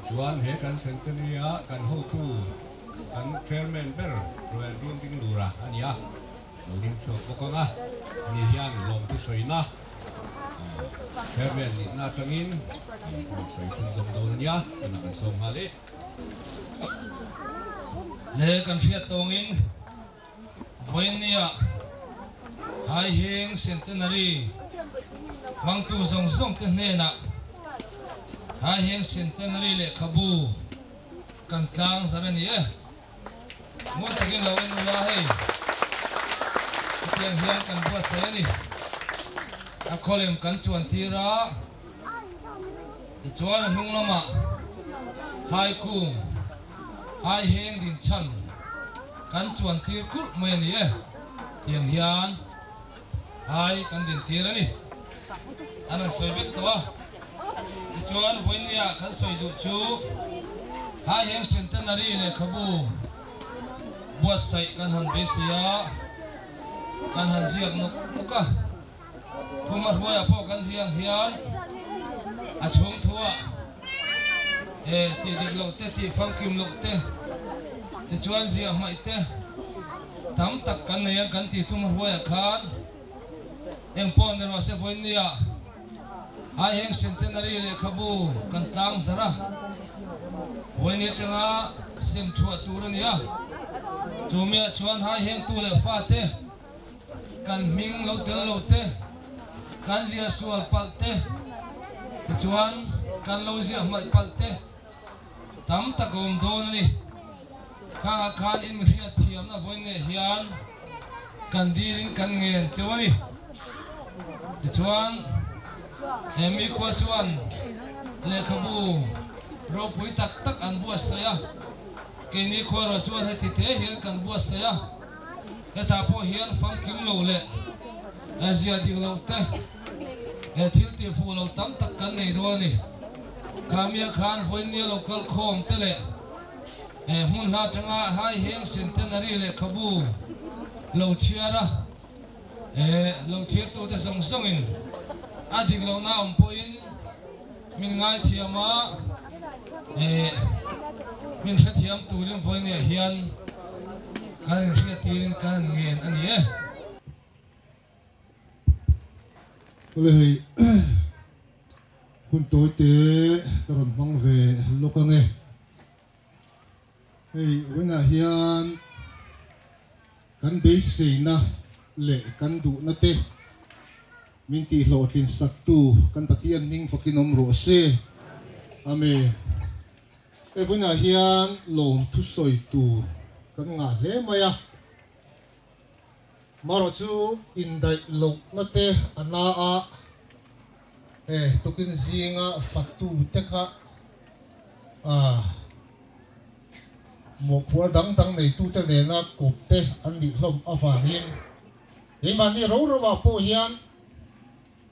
tichuan he kan Centenary-a kan hotu kan Chairman ber Royal Dun Dinglura a ni a, lo ding chhuak bawk anga, ani hian lawmthu sawina. Chairman nihna atangin rawn sawi thun zawm dawn a nia, tunah kan sawm nghal e.
Le kan hriat tawngin vawiinnia Haiheng Centenary hmangtu zawng zawng te hnenah Haiheng Centenary lehkhabu kan tlang zar a ni e. Ngun takin lo en ula hei, hetiang hian kan buatsaih a ni. A khawlem kan chuan tir a, tichuan a hnung lamah hai kung, hai heng din chhan kan chuan tir kulh mai a ni e. Tiang hian hai kan din tir a ni. An rawn sawi vek tawh a. Tichuan, vawinia kan sawi duh chu Hai Heng Centenary lehkhabu buatsaih kan han beisei a, kan han ziak nawk nawk a. Khuma hruaiah pawh kan ziak hian a chhung thuah e tih dik loh te, tih famkim loh te, tichuan ziah hmaih te tam tak kan nei ang kan tih Thuma hruaiah khan eng pawh ni rawh se vawinia Hai Heng Centenary lehkhabu kan tlang zarh a, vawiin atanga sem chhuah tur a ni a, chumiah chuan Hai Heng tu leh fate, Kan hming lo tel lo te, kan ziah sual palh te, tichuan kan lo ziah hmaih palh te tam tak a awm dawn a ni. Khangah khan in mihriat thiamna vawiin leh hian kan dilin kan ngen cheu a ni. Tichuan he mi khua chuan lehkhabu ropui tak tak an buatsaih a, keini khua erawh chuan heti te hian kan buatsaih a. Hetah pawh hian famkim lo leh ziah dik loh te leh thil tih fuh lo tam tak kan nei dawn a ni. Khamia khan vawinia lo kal khawm te leh hmun hla atanga Hai Heng Centenary lehkhabu lo chhiar a, lo thirtute zawng zawngin a dik lohna awm pawhin min ngaithiam a, min hrethiam turin vawinia hian kan inhriat tirin kan ngen a ni e.
Awle hei hun tawi te ka rawn hmang ve lawk ange. Hei vawiinah hian kan beiseina leh kan duhna te min tihhlawhtlin saktu kan Pathian hming fakin awm rawh se. Amen. Hei vawiinah hian lawm thusawi tur kan ngah hle mai a. Marawh chu indaih lohna te a na a, he tukin zinga fatu te kha mawhphuar dang dang neitute nena kawp te an nih hlawm avangin keimahni ro ro ah pawh hian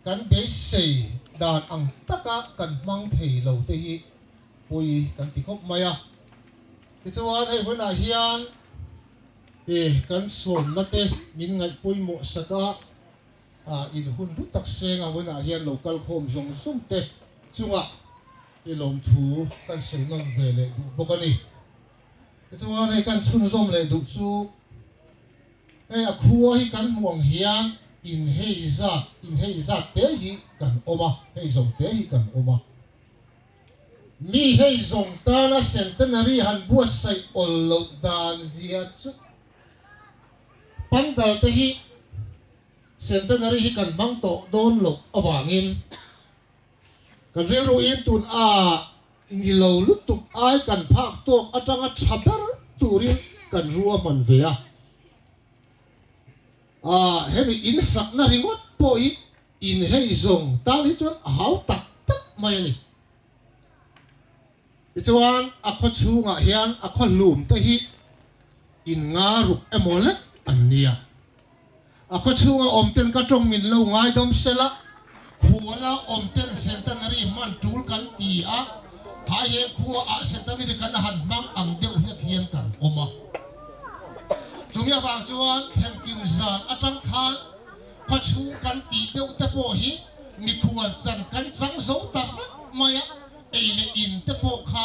kan beisei dan ang taka kan hmang thei lo te hi pawi kan ti khawp mai a. Tichuan hei hunah hian E, kan sawmna te min ngaih pawimawh sak a, a in hun hlu tak seng a hunah hian lo kal khawm zawng zawng te chungah i lawmthu kan sawi nawm ve leh duh bawk a ni. Tichuan hei kan chhunzawm leh duh chu hei a khua hi kan hmuh ang hian in hei zat in hei zat te hi kan awm a, hei zawng te hi kan awm a. Mi hei zawng tana centenary han buatsaih awl loh dan zia chu pandal te hi centenary hi kan hmang tawh dawn loh avangin kan rilru in tun a ni lo lutuk ai kan phak tawk atanga tha ber turin kan rua hman ve a. Ahh hemi in sakna ringawt pawh hi In hei zawng tan hi chuan a hau tak tak mai a ni. Tichuan a khaw chhungah hian a khaw hlum te hi in nga ruk emaw lek an nia. A khaw chhunga awm ten ka tawng min lo ngaidawm sela, khuala awm ten centenary hman tul kan ti a, phai he khua ah centenary kan han hmang ang deuh hlek hian kan awm a. Chumi avang chuan thlenkim zan atang khan Khaw chhung kan tih deuh te pawh hi mikhual chan kan chang zo ta vek mai a, ei leh in te pawh kha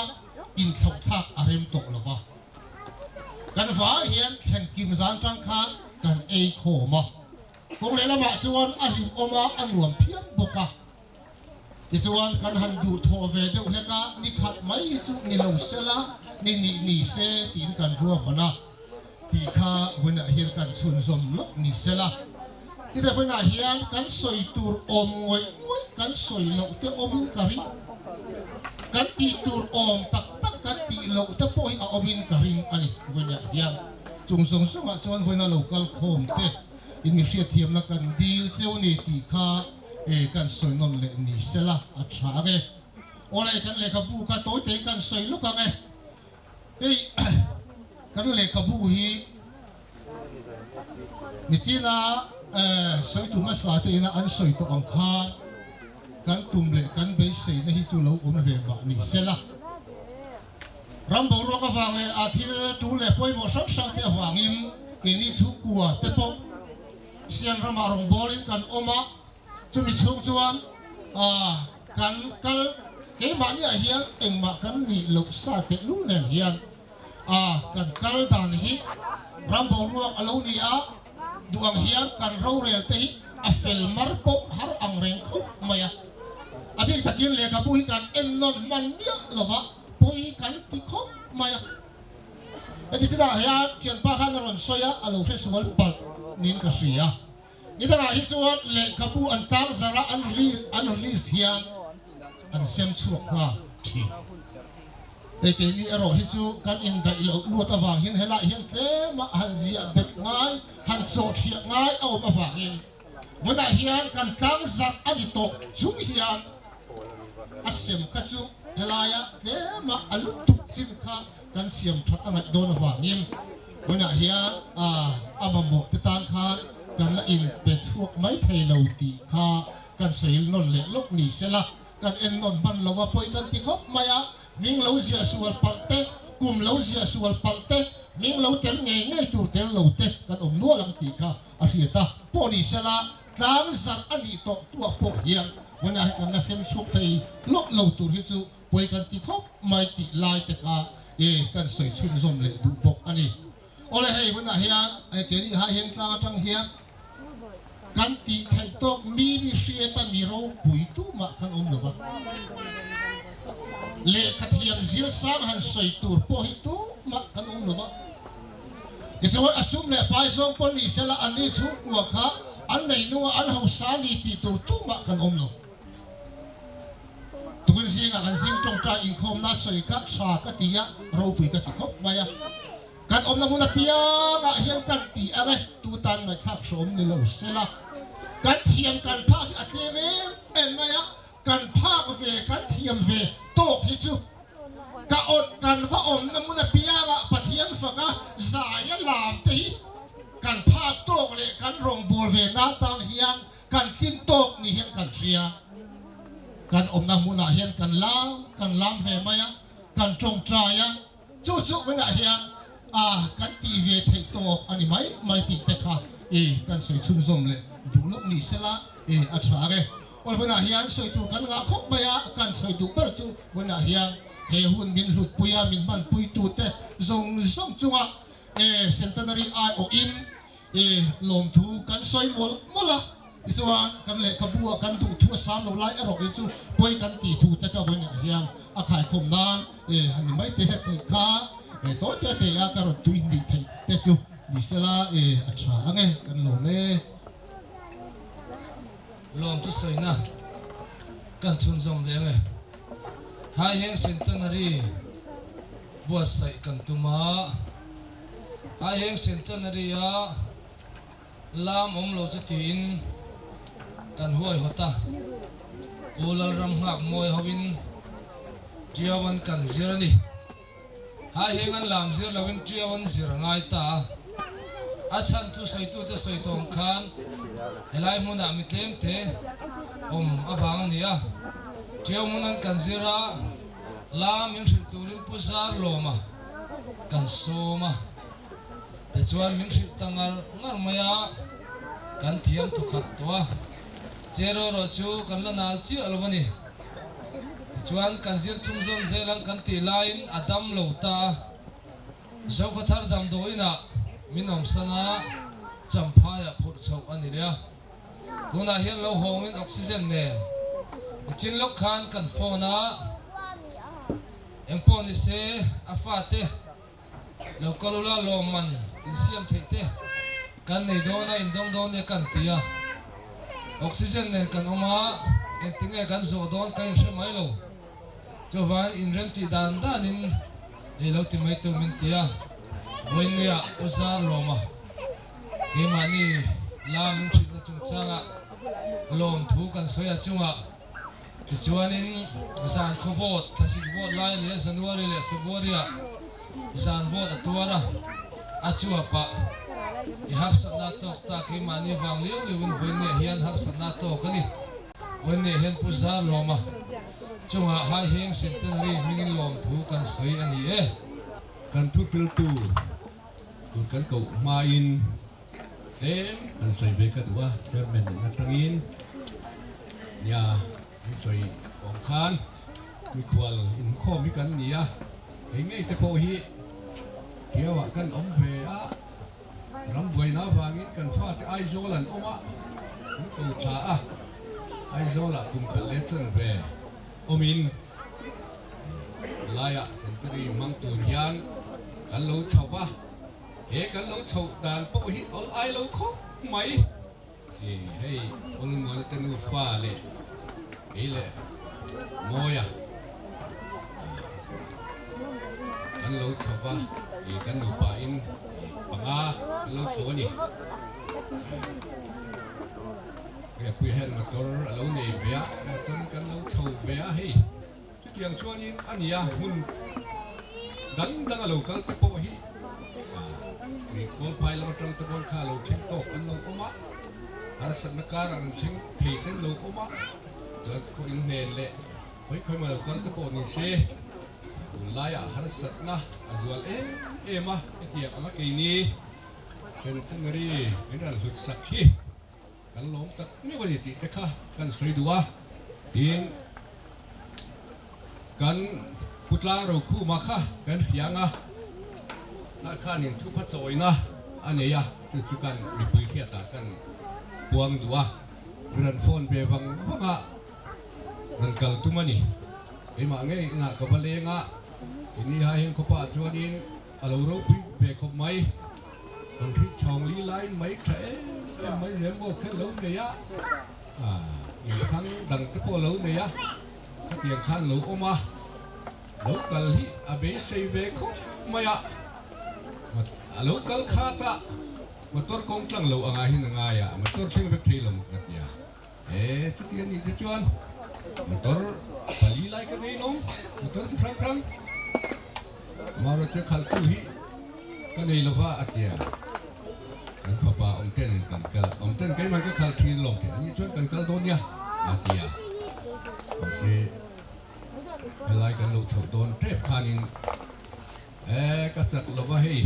inthlauh thlak a rem tawh lo va. Kan vai hian thlen kim zan tang khan kan ei khawm a, kawng lehlamah chuan a hlimawm a, a nuam phian bawk a. Tichuan kan han duh thawh ve deuh hlek a, ni khat mai hi chu ni lo sela, ni nih ni se tiin kan ruahman a tih kha vawiinah hian kan chhunzawm lawk ni sela. Tite vawiinah hian kan sawi tur awm ngawih ngawih kan sawi loh te awmin ka ring. Kan tih tur awm tak tak kan tih loh te pawh hi a awmin ka ring a ni vawiinah hian. Chung zawng zawngah chuan vawiina lo kal khawm te in mi hriatthiamna kan dil cheu ni tih kha E kan sawi nawn leh ni sela a tha ang e. Awle kan lehkhabu kha tawi tein kan sawi luk ang e. Hei kan lehkhabu hi nichina sawitu hmasa te ina an sawi tawh ang khan. kan tum leh kan beiseina hi chu lo awm ve mah ni sela. Ram boruak avang leh a thil tul leh pawimawh hrang hrang te avangin keini chhungkua te pawh Sian ramah rawngbawlin kan awm a, chumi chhung chuan kan kal keimahniah hian engmah kan nih loh sa tehlul nen hian kan kal dan hi ram boruak a lo ni a, duh ang hian kan rorel te hi a fel mar pawh har ang reng khawp mai a. A bik takin lehkhabu hi kan en nawn hman miah lova pawi kan ti khawp mai a. Heti chutah hian thianpa khan a rawn sawi a, a lo hre sual palh niin ka hria. Ni dangah hi chuan lehkhabu an tang zar a, an an release hian an sem chhuak nghal thin. Hei keini erawh hi chu kan indaih loh luat avang hian helaiah hian tlema han ziah bet ngai, han chawhthliah ngai a awm avangin vawiinah hian kan tlang zarh a ni tawh chung hian a sem kha chu helaia tlema a lutuk chin kha kan siam that a ngaih dawn avangin vawiinah hian a mamawh te tan khan kan la inpe chhuak mai thei lo tih kha kan sawi nawn leh lawk ni sela. Kan en nawn hman lo a pawi kan ti khawp mai a, hming lo ziah sual palh te, kum lo ziah sual palh te, hming lo tel ngei ngei tur tel lo te kan awm nual ang tih kha a hriat a. Pawh ni sela, tlang zarh a nih tawh tuah pawh hian vawiinah hi kan la sem chhuak thei lawk lo tur hi chu pawi kan ti khawp mai tih lai te kha e kan sawi chhunzawm leh duh bawk a ni. Awle hei hunah hian keini hai heng tlang atang hian kan tih theih tawk mi mi hriata mi ropui tumah kan awm lo va. Lehkha thiam zir sang han sawi tur pawh hi tumah kan awm lo va. Tichuan a sum leh pai zawng pawh ni sela anni chhungkua kha an neinunga an hausa ni tih tur tumah kan awm lo. Tukin zingah kan zing tawngtai inkhawmna sawi kha tha ka ti a, ropui ka ti khawp mai a. Kan awmna hmun apiangah hian kan ti ang e, tu tan ngaihthlak hrawm ni lo sela. Kan thiam kan phak hi a tlem em em mai a, kan phak ve kan thiam ve tawk hi chu ka awt kan va awmna hmun apiangah Pathian faka zaia lam te hi kan phak tawk leh kan rawngbâwl ve na tan hian Kan tlin tawk ni hian kan hria. Kan awmna hmunah hian kan lam kan lam ve mai a, kan tawngtai a, chu chu hunah hian a kan ti ve theih tawk a ni mai mai tih te kha e kan sawi chhunzawm leh duh lawk ni sela e a tha ang e. Awl hunah hian sawi tur kan ngah khawp mai a, kan sawi duh ber chu hunah hian he hun min hlutpui a, min hmanpuitute zawng zawng chunga e Centenary aiawhin I lawmthu kan sawi mawlh mawlh a, tichuan kan lehkhabu ah kan duhthu a sam lo lai erawh hi chu pawi kan tih thu te ka vawiinah hian a khaikhawm nan e han ni mai te se tih kha e tawi te te a ka rawn tui hnih theih te chu ni sela e a tha ang e kan lawm e.
Lawmthu sawina kan chhunzawm leng e. Hai heng Centenary buatsaih kan tum a. A heng Centenary a lam awm lo chu tiin kan huaihawt a, Pu Lalram nghak mawi hoin Tiau an kan zir a ni. Hai heng an lam zir loin Tiau an zir a ngai ta a, a chhan chu sawitute sawi tawng khan helai hmunah mi tlemte awm avang a ni a, Tiau hmun an kan zir a, lam min hrilh turin Pu Zarlawma kan sawm a, tichuan min hrilh ta ngar ngar mai a, kan thiam thawkhat tawh a, Cheraw erawh chu kan la nal chiah lo a ni. Tichuan kan zir chhum zawm zel ang kan tih laiin a dam lo ta a, Zofa thar damdawiinah min awmsan a, Champhaiah phurh chhoh a ni leh a. Tunah hian lo hawngin oxygen nen nichin lawk khan kan phone a, engpawh ni se a fate lo kal ula lawmman insiam theih te kan nei dawn a, indawng dawn nia kan ti a. Oxygen nen kan awm a, engtinge kan zawh dawn ka inhre mai lo. Chuvangin inrem tih dan danin ei lo ti mai tur min ti a, vawiinnia U Zarlawma. Keimahni la min hrilhna chungchangah lawmthu kan sawi a chungah tichuanin zan khaw vote, thlasik vote lai a ni a, January leh February-ah zan vote a tuar a, a chuapah i harsatna tawk ta keimahni vang liau liauin vawiinniah hian harsatna tawk a ni. Vawiin hian Pu Zarlawma chungah Haiheng Centenary hmingin lawmthu kan sawi a ni e.
Kan thuhriltu tur kan koh hmain tlem kan sawi ve ka duh a, Chairman in atangin nia an sawi awm khan mikhual inkhawm hi kan ni a, hei ngei te pawh hi Thiauah kan awm ve a, ram buaina avangin kan fate Aizawl an awm a, an ko thla a, Aizawlah kum khat leh chan ve awmin laiah Centenary hmang tur hian kan lo chho va, he kan lo chhoh dan pawh hi awl ai lo khawp mai. Hei Awlmuana te nufa leh kei leh Mawia kan lo chho va, kan nupa in panga kan lo chho a ni. Riakpuia hian motor a lo nei ve a, motor in kan lo chho ve a hei. Chutiang chuanin a nia hmun dang dang a lo kal te pawh hi ih Kawlphai lam atang te pawn kha lo thleng tawk an lo awm a, harsatna karah an thleng thei te an lo awm a, chuan khaw in hnen leh khawi khawi mah lo kal te pawh ni se tunlaiah harsatna a zual em em a, hetiang anga keini Centenary min rawn hlut sak hi. Kan lawm tak meuh a ni tih te kha kan sawi duh a, tin kan Pu Tlang Rokhuma kha kan hriang a, tah khanin thupha chawina a nei a, chu chu kan mipui hriatah kan puang duh a, rawn phone ve vang vang a rawn kal tum a ni. Keimah ngei inah ka va leng a, ini ha hian khawpa chuanin A lo ropui ve khawp mai. Kan hrit chhawng li lai mai tha em em mai zel maw kher lo nei a, inthlang dang te pawh lo nei a, khatiang khan lo awm a, lo kal hi a beisei ve khawp mai a, a lo kal khat a, motor kawng tlang lo angah hian a ngai a, motor thleng vek thei lo maw ka ti a, e chuti a nih te chuan motor pali lai ka nei lawm, motor chu hrang hrang. Amaherawhchu khalhtu hi ka nei lova a ti a, kan fapa Awmten in kan kal, Awmten keimah ka khal thin lawm tih a nih chuan kan kal dawn nia a ti a, mahse helai kan lo chhoh dawn tep khanin e ka chak lova hei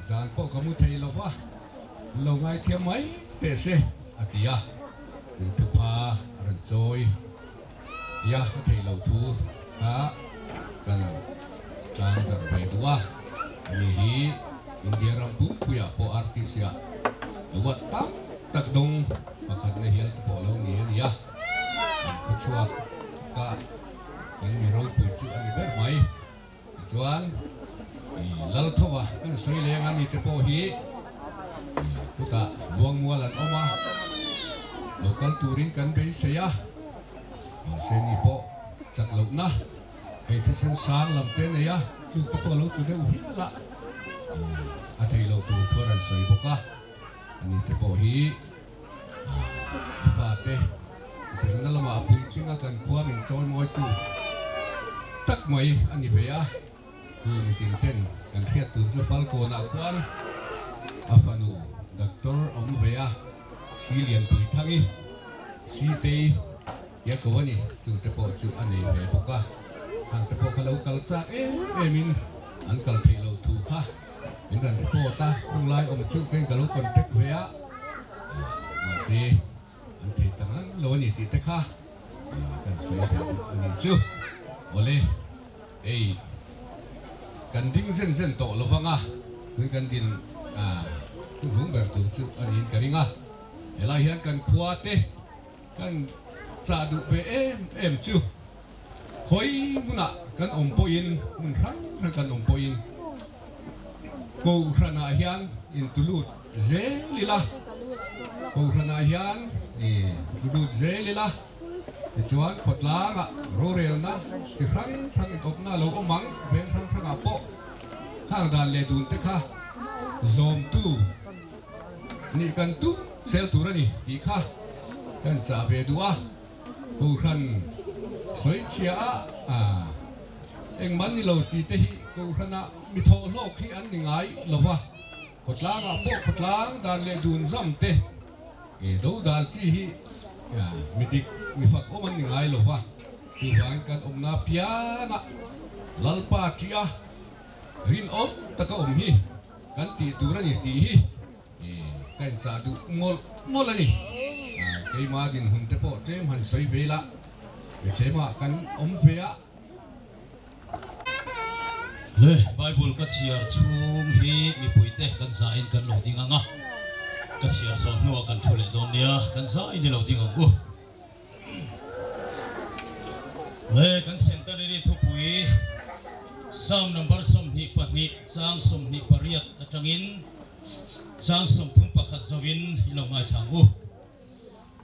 zan pawh ka mu thei lova lo ngaithiam mai teh se a ti a, thupha a rawn chawi. Nia ka theih loh thu kha kan tlang zarh ve duh a, ani hi India ram pumpuiah pawh artist ah award tam tak dawng pakhatna hial te pawh lo ni a ni a, kan khawchhuak ka kan mi ropui chu a ni ber mai. Tichuan i lal tho a, kan sawi leng a ni te pawh hi i kutah Luangmual an awm a, lo kal turin kan beisei a, mahse ni pawh chak lohna hei thisen sang lam te nei a, tluk te pawh a lo tlu deuh hial a, i a theih loh tur thu a rawn sawi bawk a, ani te pawh hi a fate zirna lamah a puitling a, kan khua min chawimawitu tak mai a ni ve a, chu mitin ten kan hriat tur chu Falkawnah khuan a fanu Doctor awm ve a, Si Lianpui Thangi, Sitei tia ko a ni, chu te pawh chu a nei ve bawk a, hang te pawh kha lo kal chak em em in an kal theih loh thu kha. Min rawn report a, hung lai awm chu keiin ka lo contact ve a, mahse an thei ta ngang lo a ni tih te kha kan sawi ve duh a nih chu. Awle, hei kan ding zen zen tawh lo vang a, tun kan din hnuhnung ber tur chu a niin ka ring a, helai hian kan khua te kan chah duh ve em em chu. Khawi hmunah kan awm pawhin, hmun hrang hrang kan awm pawhin Kohhranah hian intulut zel ila, Kohhranah hian intulut zel ila, tichuan khawtlangah rorelna chi hrang hrang inawpna a lo awm ang, veng hrang hrangah pawh khang dan leh dun te kha zawmtu nih kan tum zel tur a ni tih kha kan chah ve duh a. Kohhran sawichhia a engmah ni lo tih te hi Kohhrana mi thawhhlawk hi an ni ngai lo va, khawtlangah pawh khawtlang dan leh dun zam te do dal chi hi Mi dik, mi fak awm an ni ngai lo va, chuvangin kan awmna piangah Lalpa ṭih a rinawm taka awm hi kan tih tur a ni tih hi ka inchah duh mawlh mawlh a ni. Keima dinhmun te pawh tlem han sawi ve ila, mi tlemah kan awm ve a.
Le, Bible ka chhiar chhung hi mipuite kan zain kan lo ding ang a, ka chhiar zawh hnuah kan thu leh dawn nia, kan zain i lo ding ang u. Le, kan Centenary thupui Psalm number 22 chang 28 atangin chang 31 zovin i lo ngaithla ang u.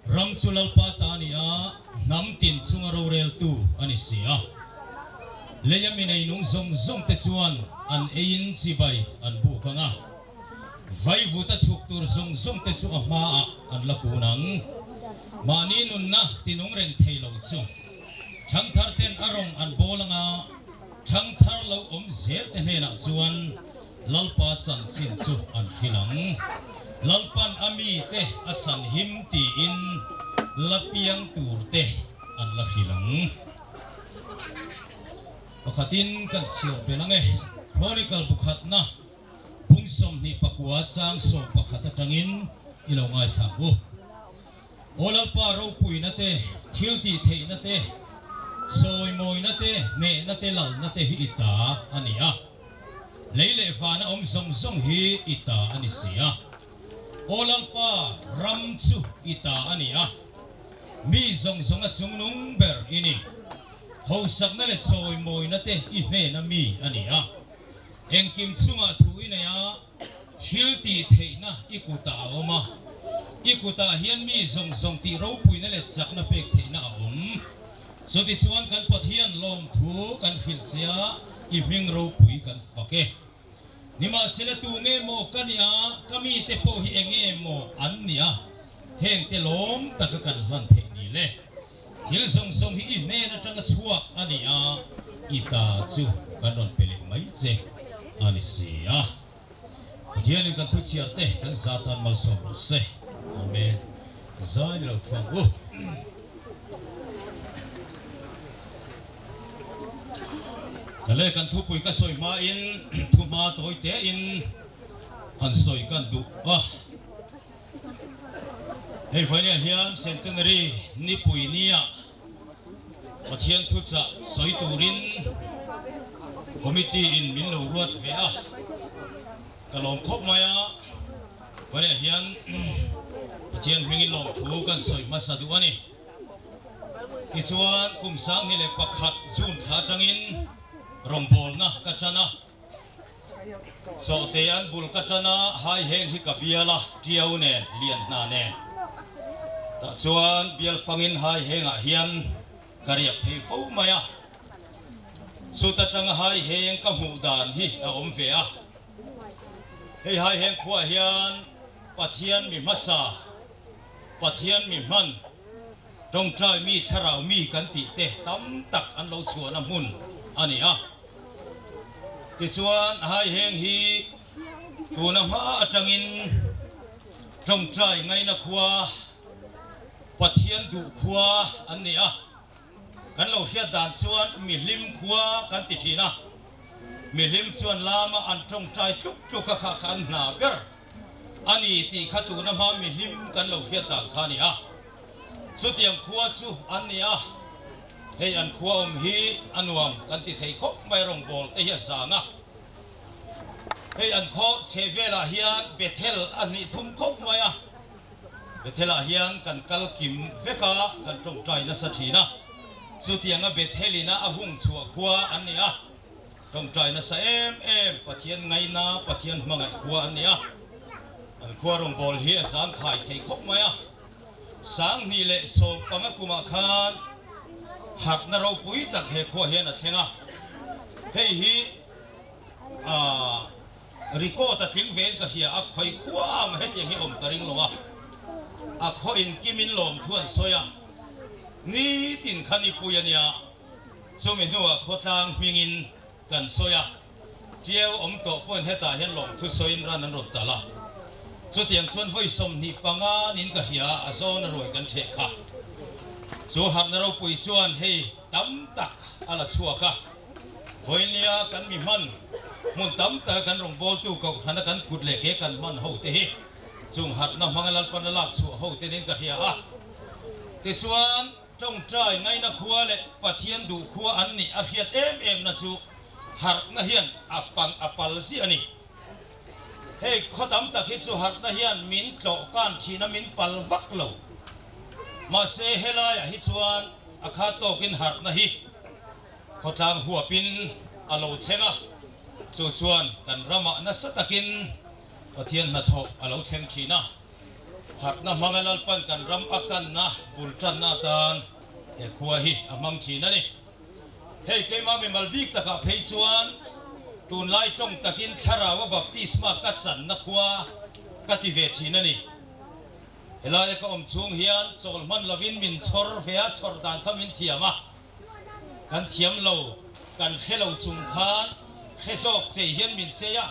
Ram chu Lalpa ta a ni a, hnam tin chunga roreltu a ni si a. Leia mi neinung zawng zawng te chuan an eiin chibai an buk ang a, vaivuta chhuk tur zawng zawng te chu a hmaah an la kun ang. Mahni nunna tinung reng thei lo chu thangthar ten a rawng an bawl ang a, thangthar lo awm zel te hnenah chuan Lalpa chanchin chu an hrilh ang. Lalpan a mite a chhan him tiin la piang turte an la hrilh ang. Pakhatin kan chhiar belh ang e. Chronicle bukhatna bung 29 chang 11 atangin i lo ngaithla ang u. Aw Lalpa ropuina te, thil tih theihna te, sawimawina te, hnehna te, lalna te hi i ta a ni a. Lei leh vana awm zawng zawng hi i ta a ni si a. Aw Lalpa, ram chu i ta a ni a, mi zawng zawng a chungnung ber i ni. Hosakna leh chawimawina te i hnena mi a ni a. Engkim chungah thu i nei a, thil tih theihna i kutah a awm a. I kutah hian mi zawng zawng tih ropuina leh chakna pek theihna a awm. Chutichuan kan Pathian lawmthu kan hrilh che a, i hming ropui kan fak e. Nimahsela tu nge maw ka nia, ka mite pawh hi eng nge maw an nia, hengte lawm taka kan hlan theih ni le. Thil zawng zawng hi i hnen atanga chhuak a ni a, i ta chu kan rawn pe leh mai che a ni si a. Pathianin kan thuchhiar te kan za tan malsawm rawh se. Amen. Zai ni lo thuang u. Ka le kan thupui ka sawi hmain thu hma tawi tein han sawi kan duh a. Hei vawinia hian Centenary nipui nia Pathian thuchah sawi turin Committee in min lo ruat ve a, ka lawm khawp mai a, vawinia hian Pathian hmingin lawmthu kan sawi hmasa duh a ni. Tichuan kum 2001 June thla atangin rawngbawlna ka tan a. Sawhte an bul ka tan a, hai heng hi ka bial a, Tiau nen, Lian hna nen. Tah chuan bial fangin hai hengah hian ka riak phei fo mai a. Chut atanga hai heng ka hmuh dan hi a awm ve a. Hei hai heng khuaah hian Pathian mi hmasa, Pathian mi hman, tawngtai mi, thlarau mi kan tih te tam tak an lo chhuahna hmun a ni a. Tichuan hai heng hi tuna hma atangin tawngtai ngaina khua, Pathian duh khua an ni a. Kan lo hriat dan chuan mihlim khua kan ti thin a. Mihlim chuan lama an tawngtai tluk tluk a kha kha an hna ber a ni tih kha tuna hma mihlim kan lo hriat dan kha a ni a. Chutiang khua chu an ni a. Hei an khua awm hi a nuam kan ti thei khawp mai rawngbawl te hi a zang a. Hei an khaw chhe velah hian Bethel a hnih thum khawp mai a. Bethel ah hian kan kal kim vek a, kan tawngtai nasa thin a. Chutianga Bethel ina a hung chhuah khua an ni a. Tawngtai nasa em em Pathian ngaina Pathian hmangaih khua an ni a. An khua rawngbawl hi a zang khai thei khawp mai a. 2015 kumah khan harhna ropui tak he khua hian a thleng a, hei hi aah record a tling vein ka hria a, khawi khua ang hetiang hi awm ka ring lo a, a khaw inkimin lawmthu an sawi a, nitin kha nipui a nia, chumi hnuah khawtlang hmingin kan sawi a. Tiau awm tawh pawhin hetah hian lawmthu sawiin ran an rawn talh a. Chutiang chuan vawi 25 niin ka hria a, a zawn a ruai kan theh kha. Chu harhna ropui chuan hei tam tak a la chhuak a, vawinia kan mi hman hmun tam taka kan rawngbawltu kohhrana kan kut leh ke kan hman ho te hi chung harhna hmanga Lalpana lak chhuah ho te nen ka hria a. Tichuan, tawngtai ngaina khua leh Pathian duh khua an nih a hriat em em na chu harhna hian a pang a pal ziah a ni. Hei khaw tam tak hi chu harhna hian min tlawh kan thin a min pal vak lo. Mahse helaiah hi chuan a kha tawkin harhna hi khawtlang huapin a lo thleng a, chu chuan kan ramah nasa takin Pathian hnathawh a lo thleng thin a. Harhna hmanga Lalpan kan ram a kanna bul tanna atan he khua hi a hmang thin a ni. Hei keimah mimal bik takah phei chuan tunlai tawng takin Thlarau a baptisma ka channa khua ka ti ve thin a ni. Helaia ka awm chhung hian chawl hman lovin min chhawr ve a, chhawr dan kha min thiam a, kan thiam lo, kan hre lo chung khan hre zawk chei hian min chei a,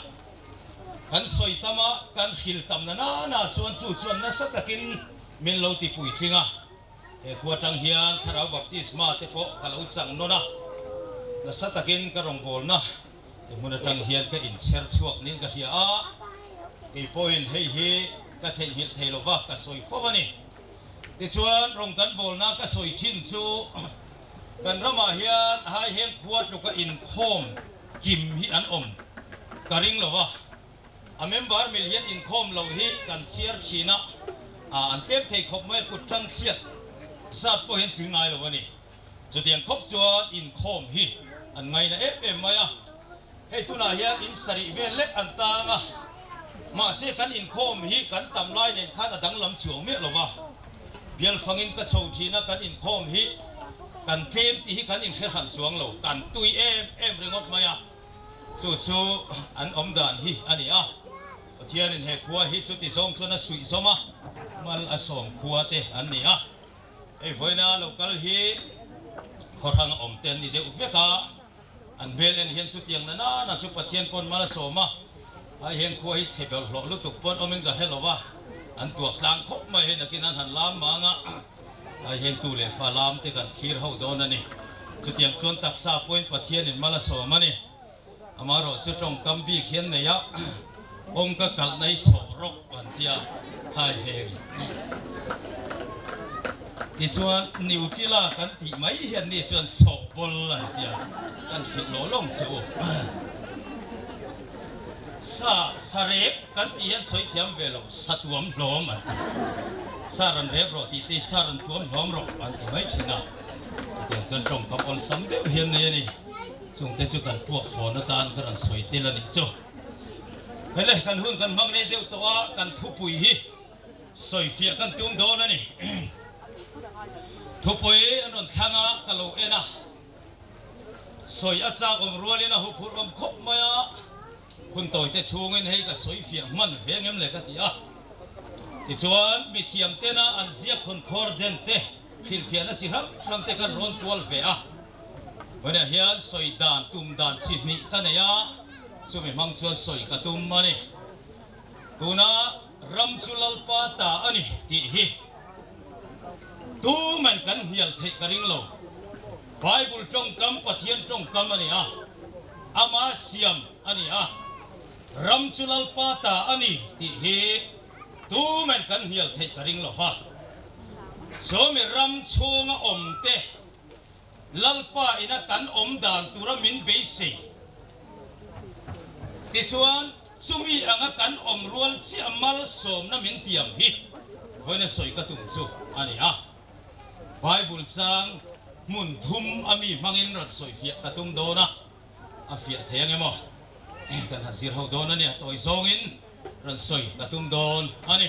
kan sawi tam a, kan hril tam na nana chuan chu chuan nasa takin min lo ti puitling a. He khua tang hian Thlarau Baptisma te pawh ka lo chang nawn a, nasa takin ka rawngbawlna he hmun atang hian ka inchher chhuak niin ka hria a, kei pawhin hei hi ka theihnghilh thei lova ka sawi fo a ni. Tichuan rawng kan bawlna ka sawi thin chu kan ramah hian haiheng khua tluka inkhawm kim hi an awm ka ring lova, A member mil hian inkhawm loh hi kan chhiar thin a, an tlem thei khawp mai a, kut tang thliat zat pawh hian tling ngai lo a ni. Chutiang khawp chuan inkhawm hi an ngaina em em mai a, hei tunah hian in sarih vel lek an tang a, mahse kan inkhawm hi kan tam lai nen khan a danglam chuang miah lo va, bial fangin ka chho thin a, kan inkhawm hi kan tlem tih hi kan inhre hran chuang lo, kan tui em em ringawt mai a. Chu chu an awm dan hi a ni a, Pathianin he khua hi chuti zawng chuan a suih zawm a, mal a sawm khua te an ni a. Hei vawiina lo kal hi khaw hrang awm te an ni deuh vek a, an hmel en hian chutiang na nana chu Pathian pawn mal a sawm a, ai hian khua hi chhe bawlhhlawh lutuk pawn awmin ka hre lo va, an tuak tlang khawp mai hei nakin an han lam mang a. Ai hian tu leh fa lam te kan thlir ho dawn a ni. Chutiang chuan taksa pawhin Pathianin mal a sawm a ni. Amaherawh chu tawngkam bik hian nei a, kawngka kalh nai sawh rawk an tia hai heng in. Tichuan Nutella kan tih mai hian ni chuan sawh bawl an tia kan hrilh lawh lawng che u. Sa, sa rep kan tih hian sawi thiam ve lo, sa tuam hlawm an ti. Sa rawn rep rawh tih te hi sa rawn tuam hlawm rawh an ti mai thin a. Chutiang chuan tawngkam awlsam deuh hian nei a ni. Chungte chu kan puak hawn atan ka rawn sawi tel a nih chu. Hele, kan hun kan hmang rei deuh tawh a, kan thupui hi sawifiah kan tum dawn a ni. Thupui an rawn thlang a, ka lo en a. Sawi a chak awm rualin a huphurh awm khawp mai a, hun tawite chhungin hei ka sawi fiah hman ve ngem le ka ti a. Tichuan, mithiam tena an ziak khawn khawr den te hrilhfiahna chi hrang hrang te kan rawn kual ve a. Vawiinah hian sawi dan tum dan chi hnih ka nei a, chumi hmang chuan sawi ka tum a ni. Tuna ram chu Lalpa ta a ni tih hi tuman kan hnial theih ka ring lo. Bible tawngkam Pathian tawngkam a ni a, ama siam a ni a, ram chu Lalpa ta a ni tih hi tuman kan hnial theih ka ring lo va. Sawmi ram chhunga awmte Lalpa ina kan awm dan tura min beisei. Tichuan, chumi anga kan awm rual chiah malsawmna min tiam hi vawiina sawi ka tum chu a ni a. Bible chang hmun thum a mi hmangin rawn sawifiah ka tum dawn a, a fiah thei ang emaw kan han zir ho dawn a nia, tawi zawngin rawn sawi ka tum dawn a ni.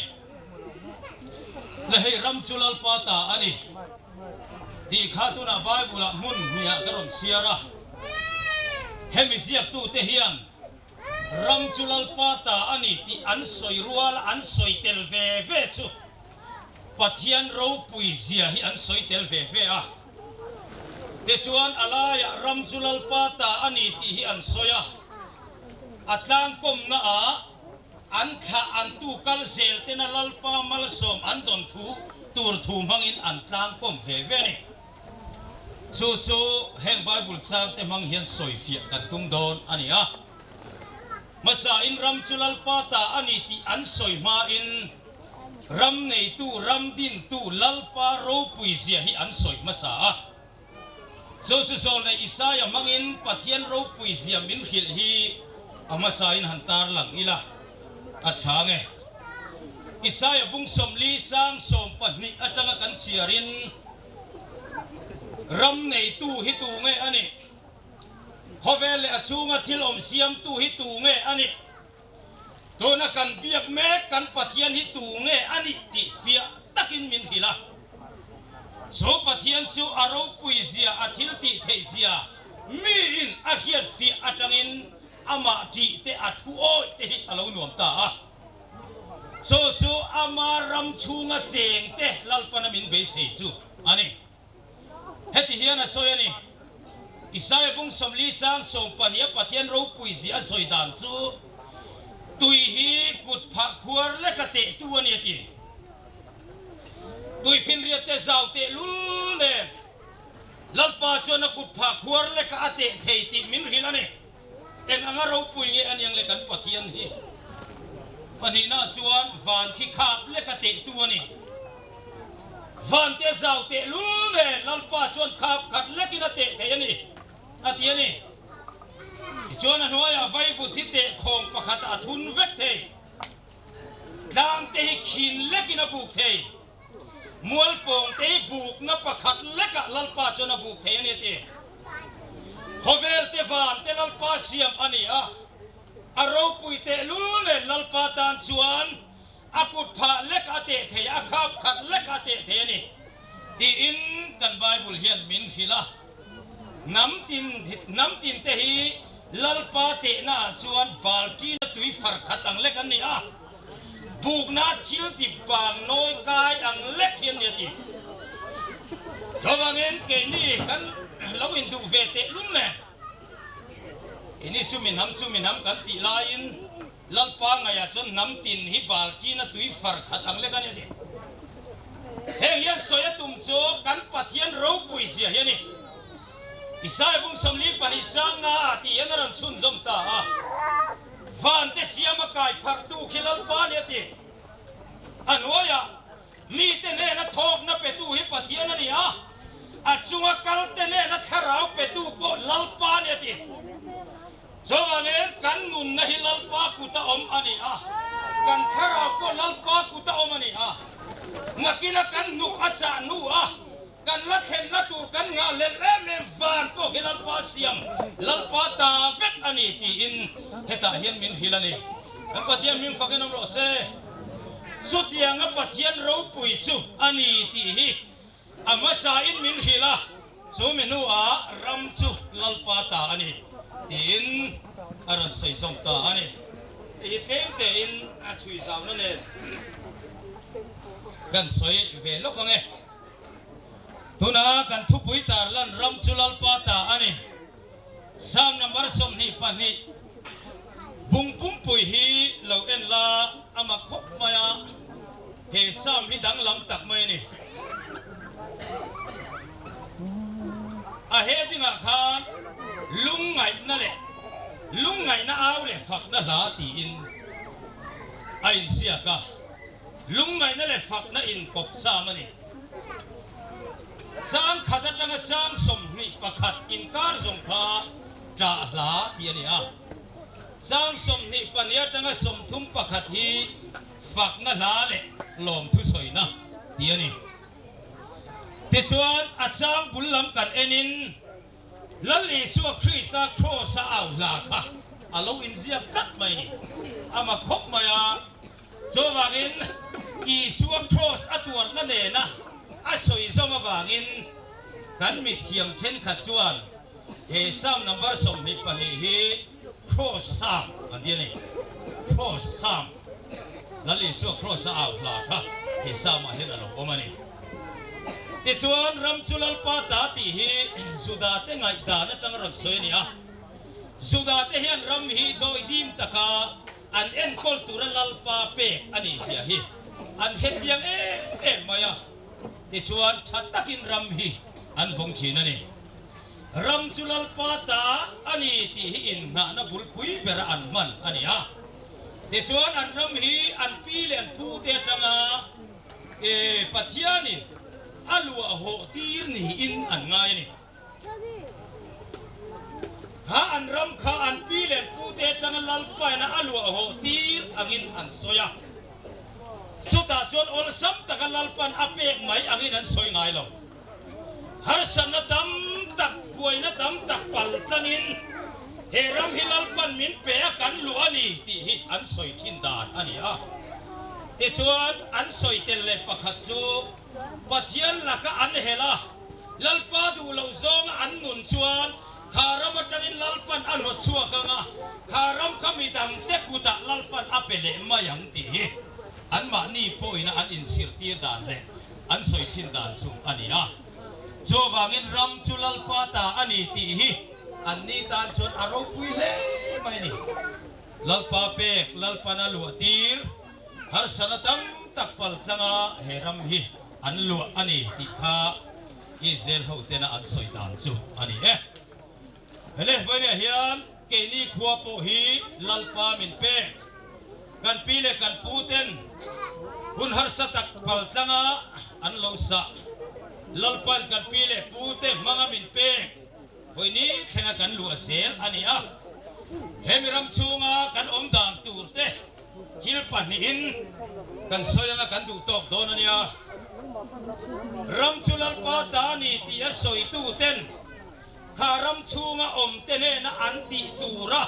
Le hei ram chu Lalpa ta a ni tih kha tunah Bible ah hmun hnihah ka rawn chhiar a, hemi ziaktute hian ram chu Lalpa ta a ni tih an sawi rual a, an sawi tel ve ve chu Pathian ropui zia hi an sawi tel ve ve a. Tichuan a laiah ram chu Lalpa ta a ni tih hi an sawi a, a tlangkawmna ah, An thlah an tu kal zel tena Lalpa malsawm an dawn thu tur thu hmangin an tlangkawm ve ve a ni. Chu chu heng Bible changte hmang hian sawifiah kan tum dawn a ni a. Hmasain ram chu Lalpa ta a ni tih an sawi hmain ram neitu, ram dintu Lalpa ropui zia hi an sawi hmasa a. Chu chu zawlnei Isaia hmangin Pathian ropui zia min hrilh hi a hmasain han tarlang ila a tha nge. Isaia bung 40 chang 12 atanga kan chhiarin ram neitu hi tu nge a nih? Khawvel leh a chhunga thil awm siamtu hi tu nge a nih? Tuna kan biak mek kan Pathian hi tu nge a nih tih fiah takin min hrilh a. Chu Pathian chu a ropui zia, a thil tih theih zia miin a hriat fiah atangin amah tih te a thu awih te hi a lo nuam ta a. Chu chu ama ram chhunga cheng te Lalpana min beisei chu a ni. Heti hian a sawi a ni, Isaia bung 40 chang 12 a Pathian ropui zia a sawi dan chu, Tui hi kut phah khuar leka tehtu a ni a ti. Tui finriat te zau teh lul nen Lalpa chuan a kut phah khuar leka a teh thei tih min hrilh a ni. Eng anga ropui nge a niang le kan Pathian hi? Pahnihna chuan van khi khap lek a tehtu a ni. Van te zau teh lul nen Lalpa chuan khap khat lekin a teh thei a ni, a ti a ni. Tichuan a hnuaiah vaivut hi tehkhawng pakhatah a thun vek thei. Tlang te hi khin lekin a buk thei. Mualpawng te hi bukna pakhat lekah Lalpa chuan a buk thei a ni a ti. Khawvel te van te Lalpa siam a ni a, a ropui tehlul nen Lalpa tan chuan a kut phah lek a teh thei a, khap khat lek a teh thei a ni tiin kan Bible hian min hrilh a. Hnam tin hnam tin te hi Lalpa tehna ah chuan balṭina tui far khat ang lek an ni a. Bukna thil ti bang nawi kai ang lek hian nia ti. Chuvangin keini kan lo induh ve teh lung nen. Keini chu mi hnam chu mi hnam kan tih laiin Lalpa ngaihah chuan hnam tin hi balṭina tui far khat ang lek a nia ti. Heng hian sawi a tum chu kan Pathian ropui zia hi a ni. Isaiah bung 42 chang nga ah tih hian a rawn chhunzawm ta a. Vante siama kai pharhtu khi Lalpa ni a ti. A hnuaiah, Mite hnena thawkna petu hi Pathian a ni a, a chunga kalte hnena thlarau petu pawh Lalpa ni a ti. Chuvangin kan nunna hi Lalpa kuta awm a ni a, kan thlarau pawh Lalpa kuta awm a ni a. Nakina kan hnuk a chah hnu a, Kan la thlenna tur kan ngah lel em em van pawh hi Lalpa siam, Lalpa ta vek a ni tiin hetah hian min hrilh a ni. Kan Pathian hming fakin awm rawh se. Chutianga Pathian ropui chu a ni tih hi a hmasain min hrilh a, chu mi hnuah ram chu Lalpa ta a ni tiin a rawn sawi zawm ta a ni. Hei hi tlem tein a chhui zauna nen kan sawi ve lawk ang e. Tuna kan thupui tarlan ram chu Lalpa ta a ni. Psalm number 22 bung pumpui hi lo en la a mak khawp mai a, he Psalm hi danglam tak mai a ni. A heading ah khan lungngaihna leh lungngaihna au leh fakna hla tiin a inziak a. Lungngaihna leh fakna inkawp sam a ni. Chang khat atanga chang 21 inkar zawng kha ṭah hla tih a ni a. Chang 22 atanga 31 hi fakna hla leh lawmthu sawina tih a ni. Tichuan a chang bul lam kan enin Lal Isua Krista Kraws-a au hla kha a lo inziak tlat mai a ni. A mak khawp mai a. Chuvangin Isua Kraws a tuarna nena a sawi zawm avangin kan mithiam thenkhat chuan he Psalm number 22 hi Kraws Psalm an ti a ni. Kraws Psalm, Lal Isua Kraws-a au hla kha he Psalm-ah hian a lo awm a ni. Tichuan ram chu Lalpa ta tih hi Juda-te ngaihdan atanga rawn sawi a ni a. Juda-te hian ram hi dawidim taka An enkawl tura Lalpa pek a nih zia hi an hre chiang em em mai a. Tichuan tha takin ram hi an vawng thin a ni. Ram chu Lalpa ta a ni tih hi innghahna bulpui bera an hman a ni a. Tichuan an ram hi an pi leh an pute atanga Pathianin a luah hawh tir niin an ngai a ni. Kha an ram kha an pi leh an pute atanga Lalpaina a luah hawh tir angin an sawi a. Chutah chuan awlsam taka Lalpan a pek mai angin an sawi ngai lo. Harsatna tam tak, buaina tam tak pal tlangin he ram hi Lalpan min pe a kan luh a ni tih hi an sawi thin dan a ni a. Tichuan an sawi tel leh pakhat chu Pathian laka an hel a, Lalpa duh loh zawnga an nun chuan kha ram atangin Lalpan a hlawt chhuak ang a, kha ram kha midangte kutah Lalpan a pe leh mai ang tih hi anmahni pawhina an inzirtir dan leh an sawi thin dan chu a ni a. Chuvangin ram chu Lalpa ta a ni tih hi anni tan chuan a ropui hle mai a ni. Lalpa pek, Lalpan a luah tir, harsatna tam tak pal tlanga he ram hi an luah a ni tih kha Israel hotena an sawi dan chu a ni e. Hele vawiinah hian keini khua pawh hi Lalpa min pek. Kan pi leh kan pu ten hun harsa tak pal tlanga an lo sah. Lalpa'n kan pi leh pu te hmanga min pek vawiini thlenga kan luah zel a ni a. Hemi ram chhunga kan awm dan tur te thil pahnihin kan sawi anga kan duh tawk dawn a nia. Ram chu Lalpa ta a ni tih a sawitu ten Kha ram chhunga awmte hnena an tih tura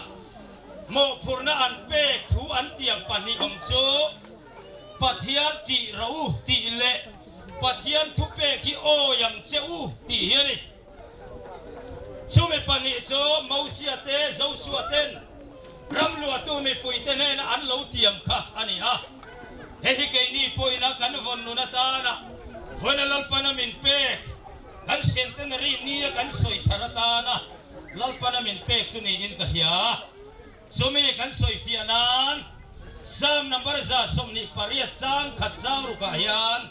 mawhphurhna an pek thu an tiam pahnih awm chu Pathian tih rawh u tih leh Pathian thupek hi awi ang che u tih hi a ni. Chumi pahnih chu Mosia te Josua ten ram luahtu mipuite hnena an lo tiam kha a ni a. Hei hi keini pawhina kan vawn nun atana vawiina Lalpana min pek Kan centenary nia kan sawi thar atana Lalpana min pek chu niin ka hria. Chumi kan sawi fiah nan Psalm number 28 chang khat chang rukah hian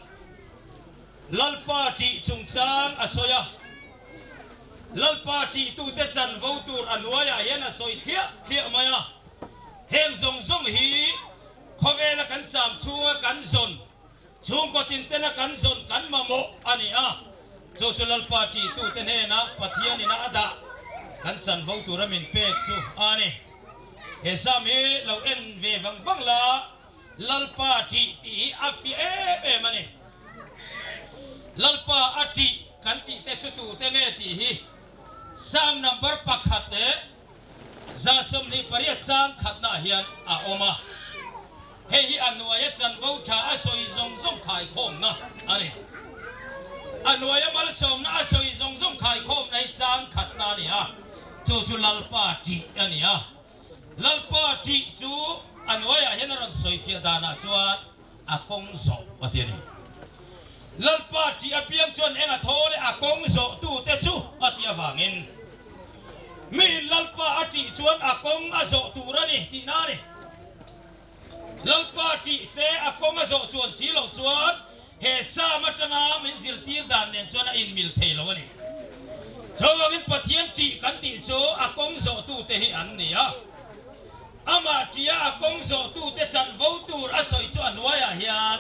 Lalpa tih chungchang a sawi a. Lalpa tihtute chanvo tur a hnuaiah hian a sawi thliah thliah mai a. Heng zawng zawng hi khawvela kan cham chhunga kan zawn Chhungkaw tintena kan zawn kan mamawh a ni a, chu chu Lalpa ṭihtute hnenah Pathianin a dah kan chanvo tura min pek chu a ni. He Sam hi lo en ve vang vang la, Lalpa ṭih tih hi a fiah em em a ni. Lalpa a ṭih kan tihte chu tute nge tih hi Sam number pakhat leh 28 chang khatnaah hian a awm a, hei hi a hnuaia chanvo tha a sawi zawng zawng khaikhawmna a ni. A hnuaia malsawmna a sawi zawng zawng khaikhawmna hi chang khatna a ni a, chu chu Lalpa tih a ni a. Lalpa tih chu a hnuaiah hian a rawn sawifiah danah chuan a kawng zawh a ti a ni. Lalpa tih apiang chuan eng a thaw leh a kawng zawh tute chu a tih avangin miin Lalpa a tih chuan a kawng a zawh tur a ni tihna a ni. Lalpa tih se a kawng a zawh chuan si loh chuan he Sam atanga min zirtir dan nen chuan a inmil thei lo a ni. Chuvangin Pathian tih kan tih chu a kawng zawh tute hi an ni a. Amah tia a kawng zawhtute chanvo tur a sawi chu a hnuaiah hian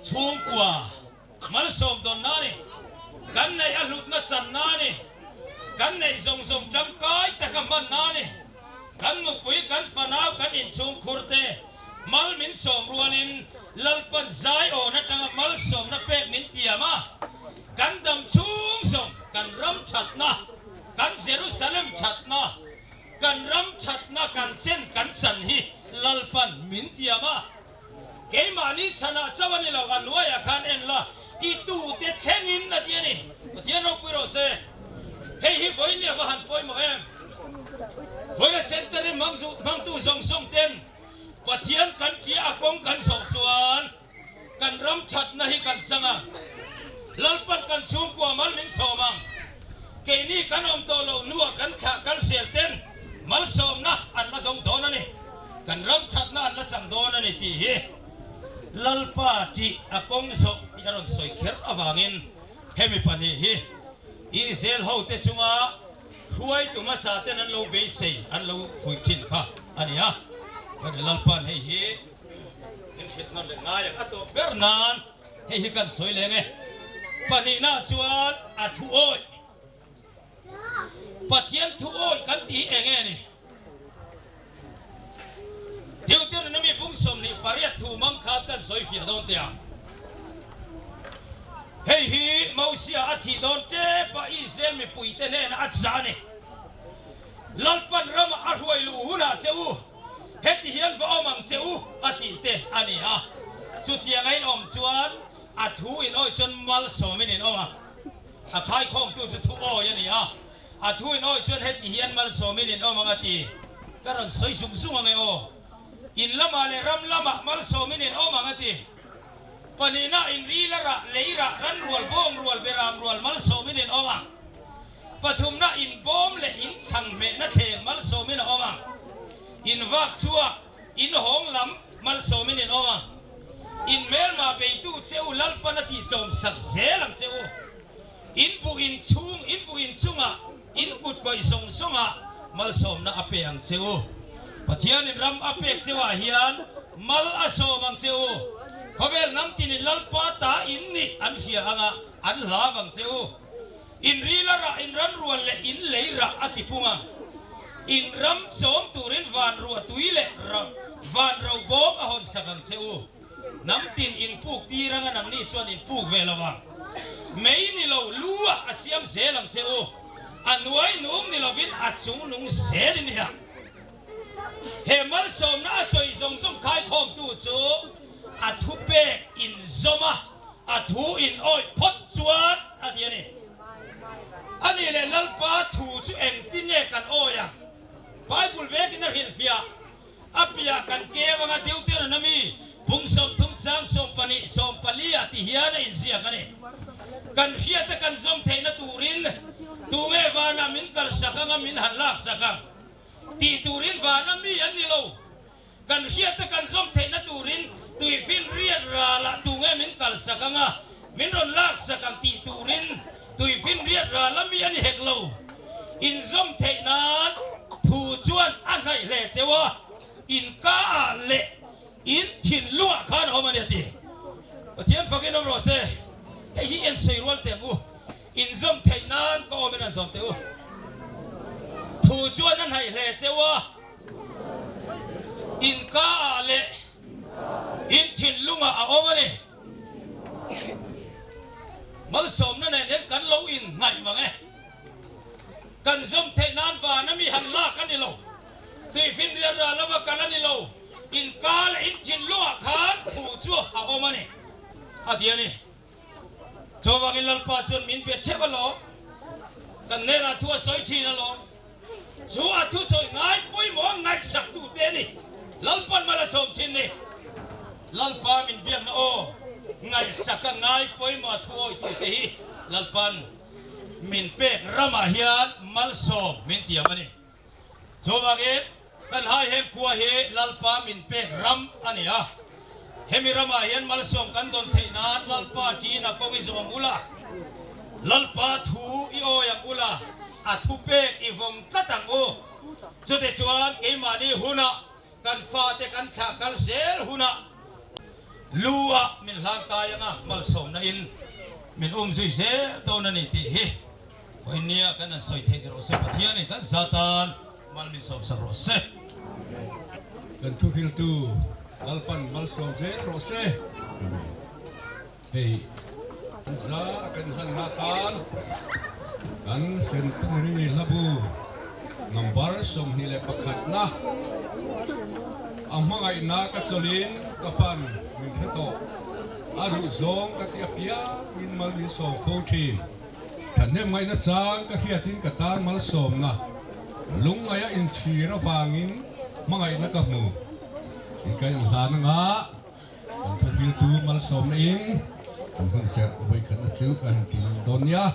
chhungkua malsawm dawnna a ni. Kan neih a hlutna channa a ni. Kan neih zawng zawng tangkai taka hmanna a ni. Kan nupui, kan fanau, kan inchhungkhur te mal min sawm rualin Lalpan zaiawn atanga malsawmna pek min tiam a. Kan dam chhung zawng kan ram thatna, kan Jerusalem thatna, Kan ram thatna kan chen kan chan hi Lalpan min tiam a, keimahni chhanah chauh a ni lo, a hnuaiah khan en la, i tute thlengin a ti a ni. Pathian ropui rawh se. Hei hi vawiin a va han pawimawh em? Vawiina centre hmangtu zawng zawng ten Pathian kan tia a kawng kan zawh chuan, Kan ram thatna hi kan chang a, Lalpan kan chhungkua mal min sawm ang. Keini kan awm tawh loh hnuah kan thlah kal sel ten malsawmna an la dawng dawn a ni. Kan ram thatna an la chang dawn a ni tih hi. Lalpa tih a kawng zawh tih a rawn sawi kher avangin hemi pahnih hi Israel hote chunga hruaitu hmasa ten an lo beisei an lo fuih thin kha a ni a. Lalpa'n hei hi min hrilh nawn leh ngai ang a tawp ber nan hei hi kan sawi leng e. Pahnihna chuan a thu awih. Pathian thu awih kan tih hi eng nge ni? Deuteronomy bung 28 thu mang khan kan sawi fiah dawn teh ang. Hei hi Mosia a thih dawn tep a Israel mipuite hnenah a chah a ni. Lalpan ramah a hruai luh hunah che u, heti hian va awm ang che u a tih te a ni a. Chutianga in awm chuan a thu in awih chuan malsawmin in awm ang. A khaikhawmtu chu thu awi a ni a, a thu in awi chuan heti hian malsawmin in awm ang a ti. Ka rawn sawi zung zung ang e aw. In lamah leh ram lamah malsawmin in awm ang a ti. Pahnihna in ri la rah, lei rah, ran rual, bawng rual, beram rual malsawmin in awm ang. Pathumna in bawm leh in chhang hmehna thleng malsawmin a awm ang. In vak chhuak, in hawng lam malsawmin in awm ang. In hmelma beitu che u Lalpan a tihtlawm sak zel ang che u. In buh in chhung, in buh in chungah, in kut kawih zawng zawngah malsawmna a pe ang che u. Pathianin ram a pek cheu ah hian mal a sawm ang che u. Khawvel hnam tinin Lalpa ta in nih an hria anga an hlav ang che u. In ril a rah, in ran rual leh in lei rah a ti pung ang. In ram chawm turin van ruah tui leh van ro bawm a hawn sak ang che u. Hnam tin in puk tir anga nangni chuan in puk ve lo ang. Mei ni lo lu ah a siam zel ang che u. A nuai nung ni lovin a chung nung zel in nia. He malsawmna a sawi zawng zawng khaikhawmtu chu a thupek in zawm a. A thu in awih phawt chuan a ti a ni. A nih leh Lalpa thu chu engtin nge kan awih ang? Bible vekin a hrilhfiah. A piah kan keu anga Deuteronomy bung 30 chang 12, 14 ah ti hian a inziak a ni. Kan hriata kan zawm theihna turin tunge vanah min kalsak anga min han laksak ang tih turin vana mi an ni lo. Kan hriata kan zawm theihna turin tuifinriat ralah tunge min kalsak anga min rawn laksak ang tih turin tuifinriat rala mi a ni hek lo. Inzawm theih nan thu chuan a hnaih hle cheu a, inka ah leh in thinlungah khan a awm a ni a ti. Pathian fakin awm rawh se. Hei hi en sawi rual teh ang u. Inzawm theih nan ka awmin an zawm teh u. Thu chuan a hnaih hle cheu a. Inka ah leh in thinlungah a awm a ni. Malsawmna nen hian kan lo inngaih mang e. Kan zawm theih nan van a mi han lak a ni lo. Tuifinriat ral lova kal a ni lo. Inka leh in thinlungah khan thu chu a awm a ni, a ti a ni. Chuvangin Lalpa chuan min pe theuh alawm, kan hnenah thu a sawi thin alawm. Chu a thusawi ngai pawimawh a ngaihsak tu te a ni. Lalpan mal a sawm thin ni. Lalpa min biakna aw, ngaihsak a ngai pawimawh a thu awi tu te hi Lalpan min pek ramah hian malsawm min tiam a ni. Chuvangin kan hai heng khua hi Lalpa min pek ram a ni a. Hemi ramah hian malsawm kan dawn theih nan Lalpa ṭin a kawng i zawm ula, Lalpa thu i awi ang ula, a thupek i vawng tlat ang u. Chutichuan keimahni hunah kan fate kan thlah kal zel hunah lu ah min hlan kai anga malsawmna in min umzui zel dawn a ni tih hi Vawinia kan han sawi theih rawh se, Pathianin kan za tan mal min sawmsak rawh se.
Kan thuhriltu Lalpan malsawm zel rawh se. Hei kan za kan hlanna tan kan Centenary hlabu number 21 na a hmangaihna ka chawlhin ka pan min hre tawh a ruh zawng ka ti apiangin mal min sawm fo thin. Thahnem ngaihna chang ka hriatin ka tan malsawmna lungngaia inchhir avangin hmangaihna ka hmu. In ka inhlan anga kan thuhriltu malsawmna in kan hun serh vawikhatna chu ka han ti dawn nia.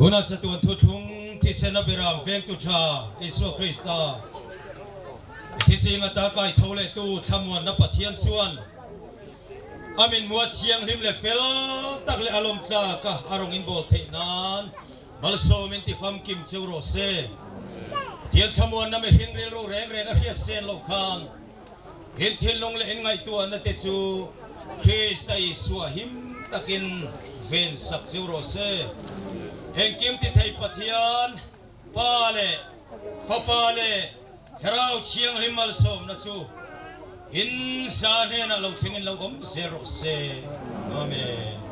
Tuna chatuan thuthlung thisena beram vengtu tha Isua Krista i thising ata kai tho leh tu thlamuanna Pathian chuan a min mua thianghlim leh fel tak leh a lawm tlak a a rawn inbawl theih nan malsawm in ti famkim cheu rawh se. Pathian thlamuanna mihring rilru reng reng a hriat sen loh khan In thinlung leh in ngaihtuahna te chu Krista Isua him takin ven sak cheu rawh se. Engkim ti thei Pathian, Pa leh Fapa leh Thlarau Thianghlim malsawmna chu in za hnenah lo thlengin lo awm zel rawh se. Amen.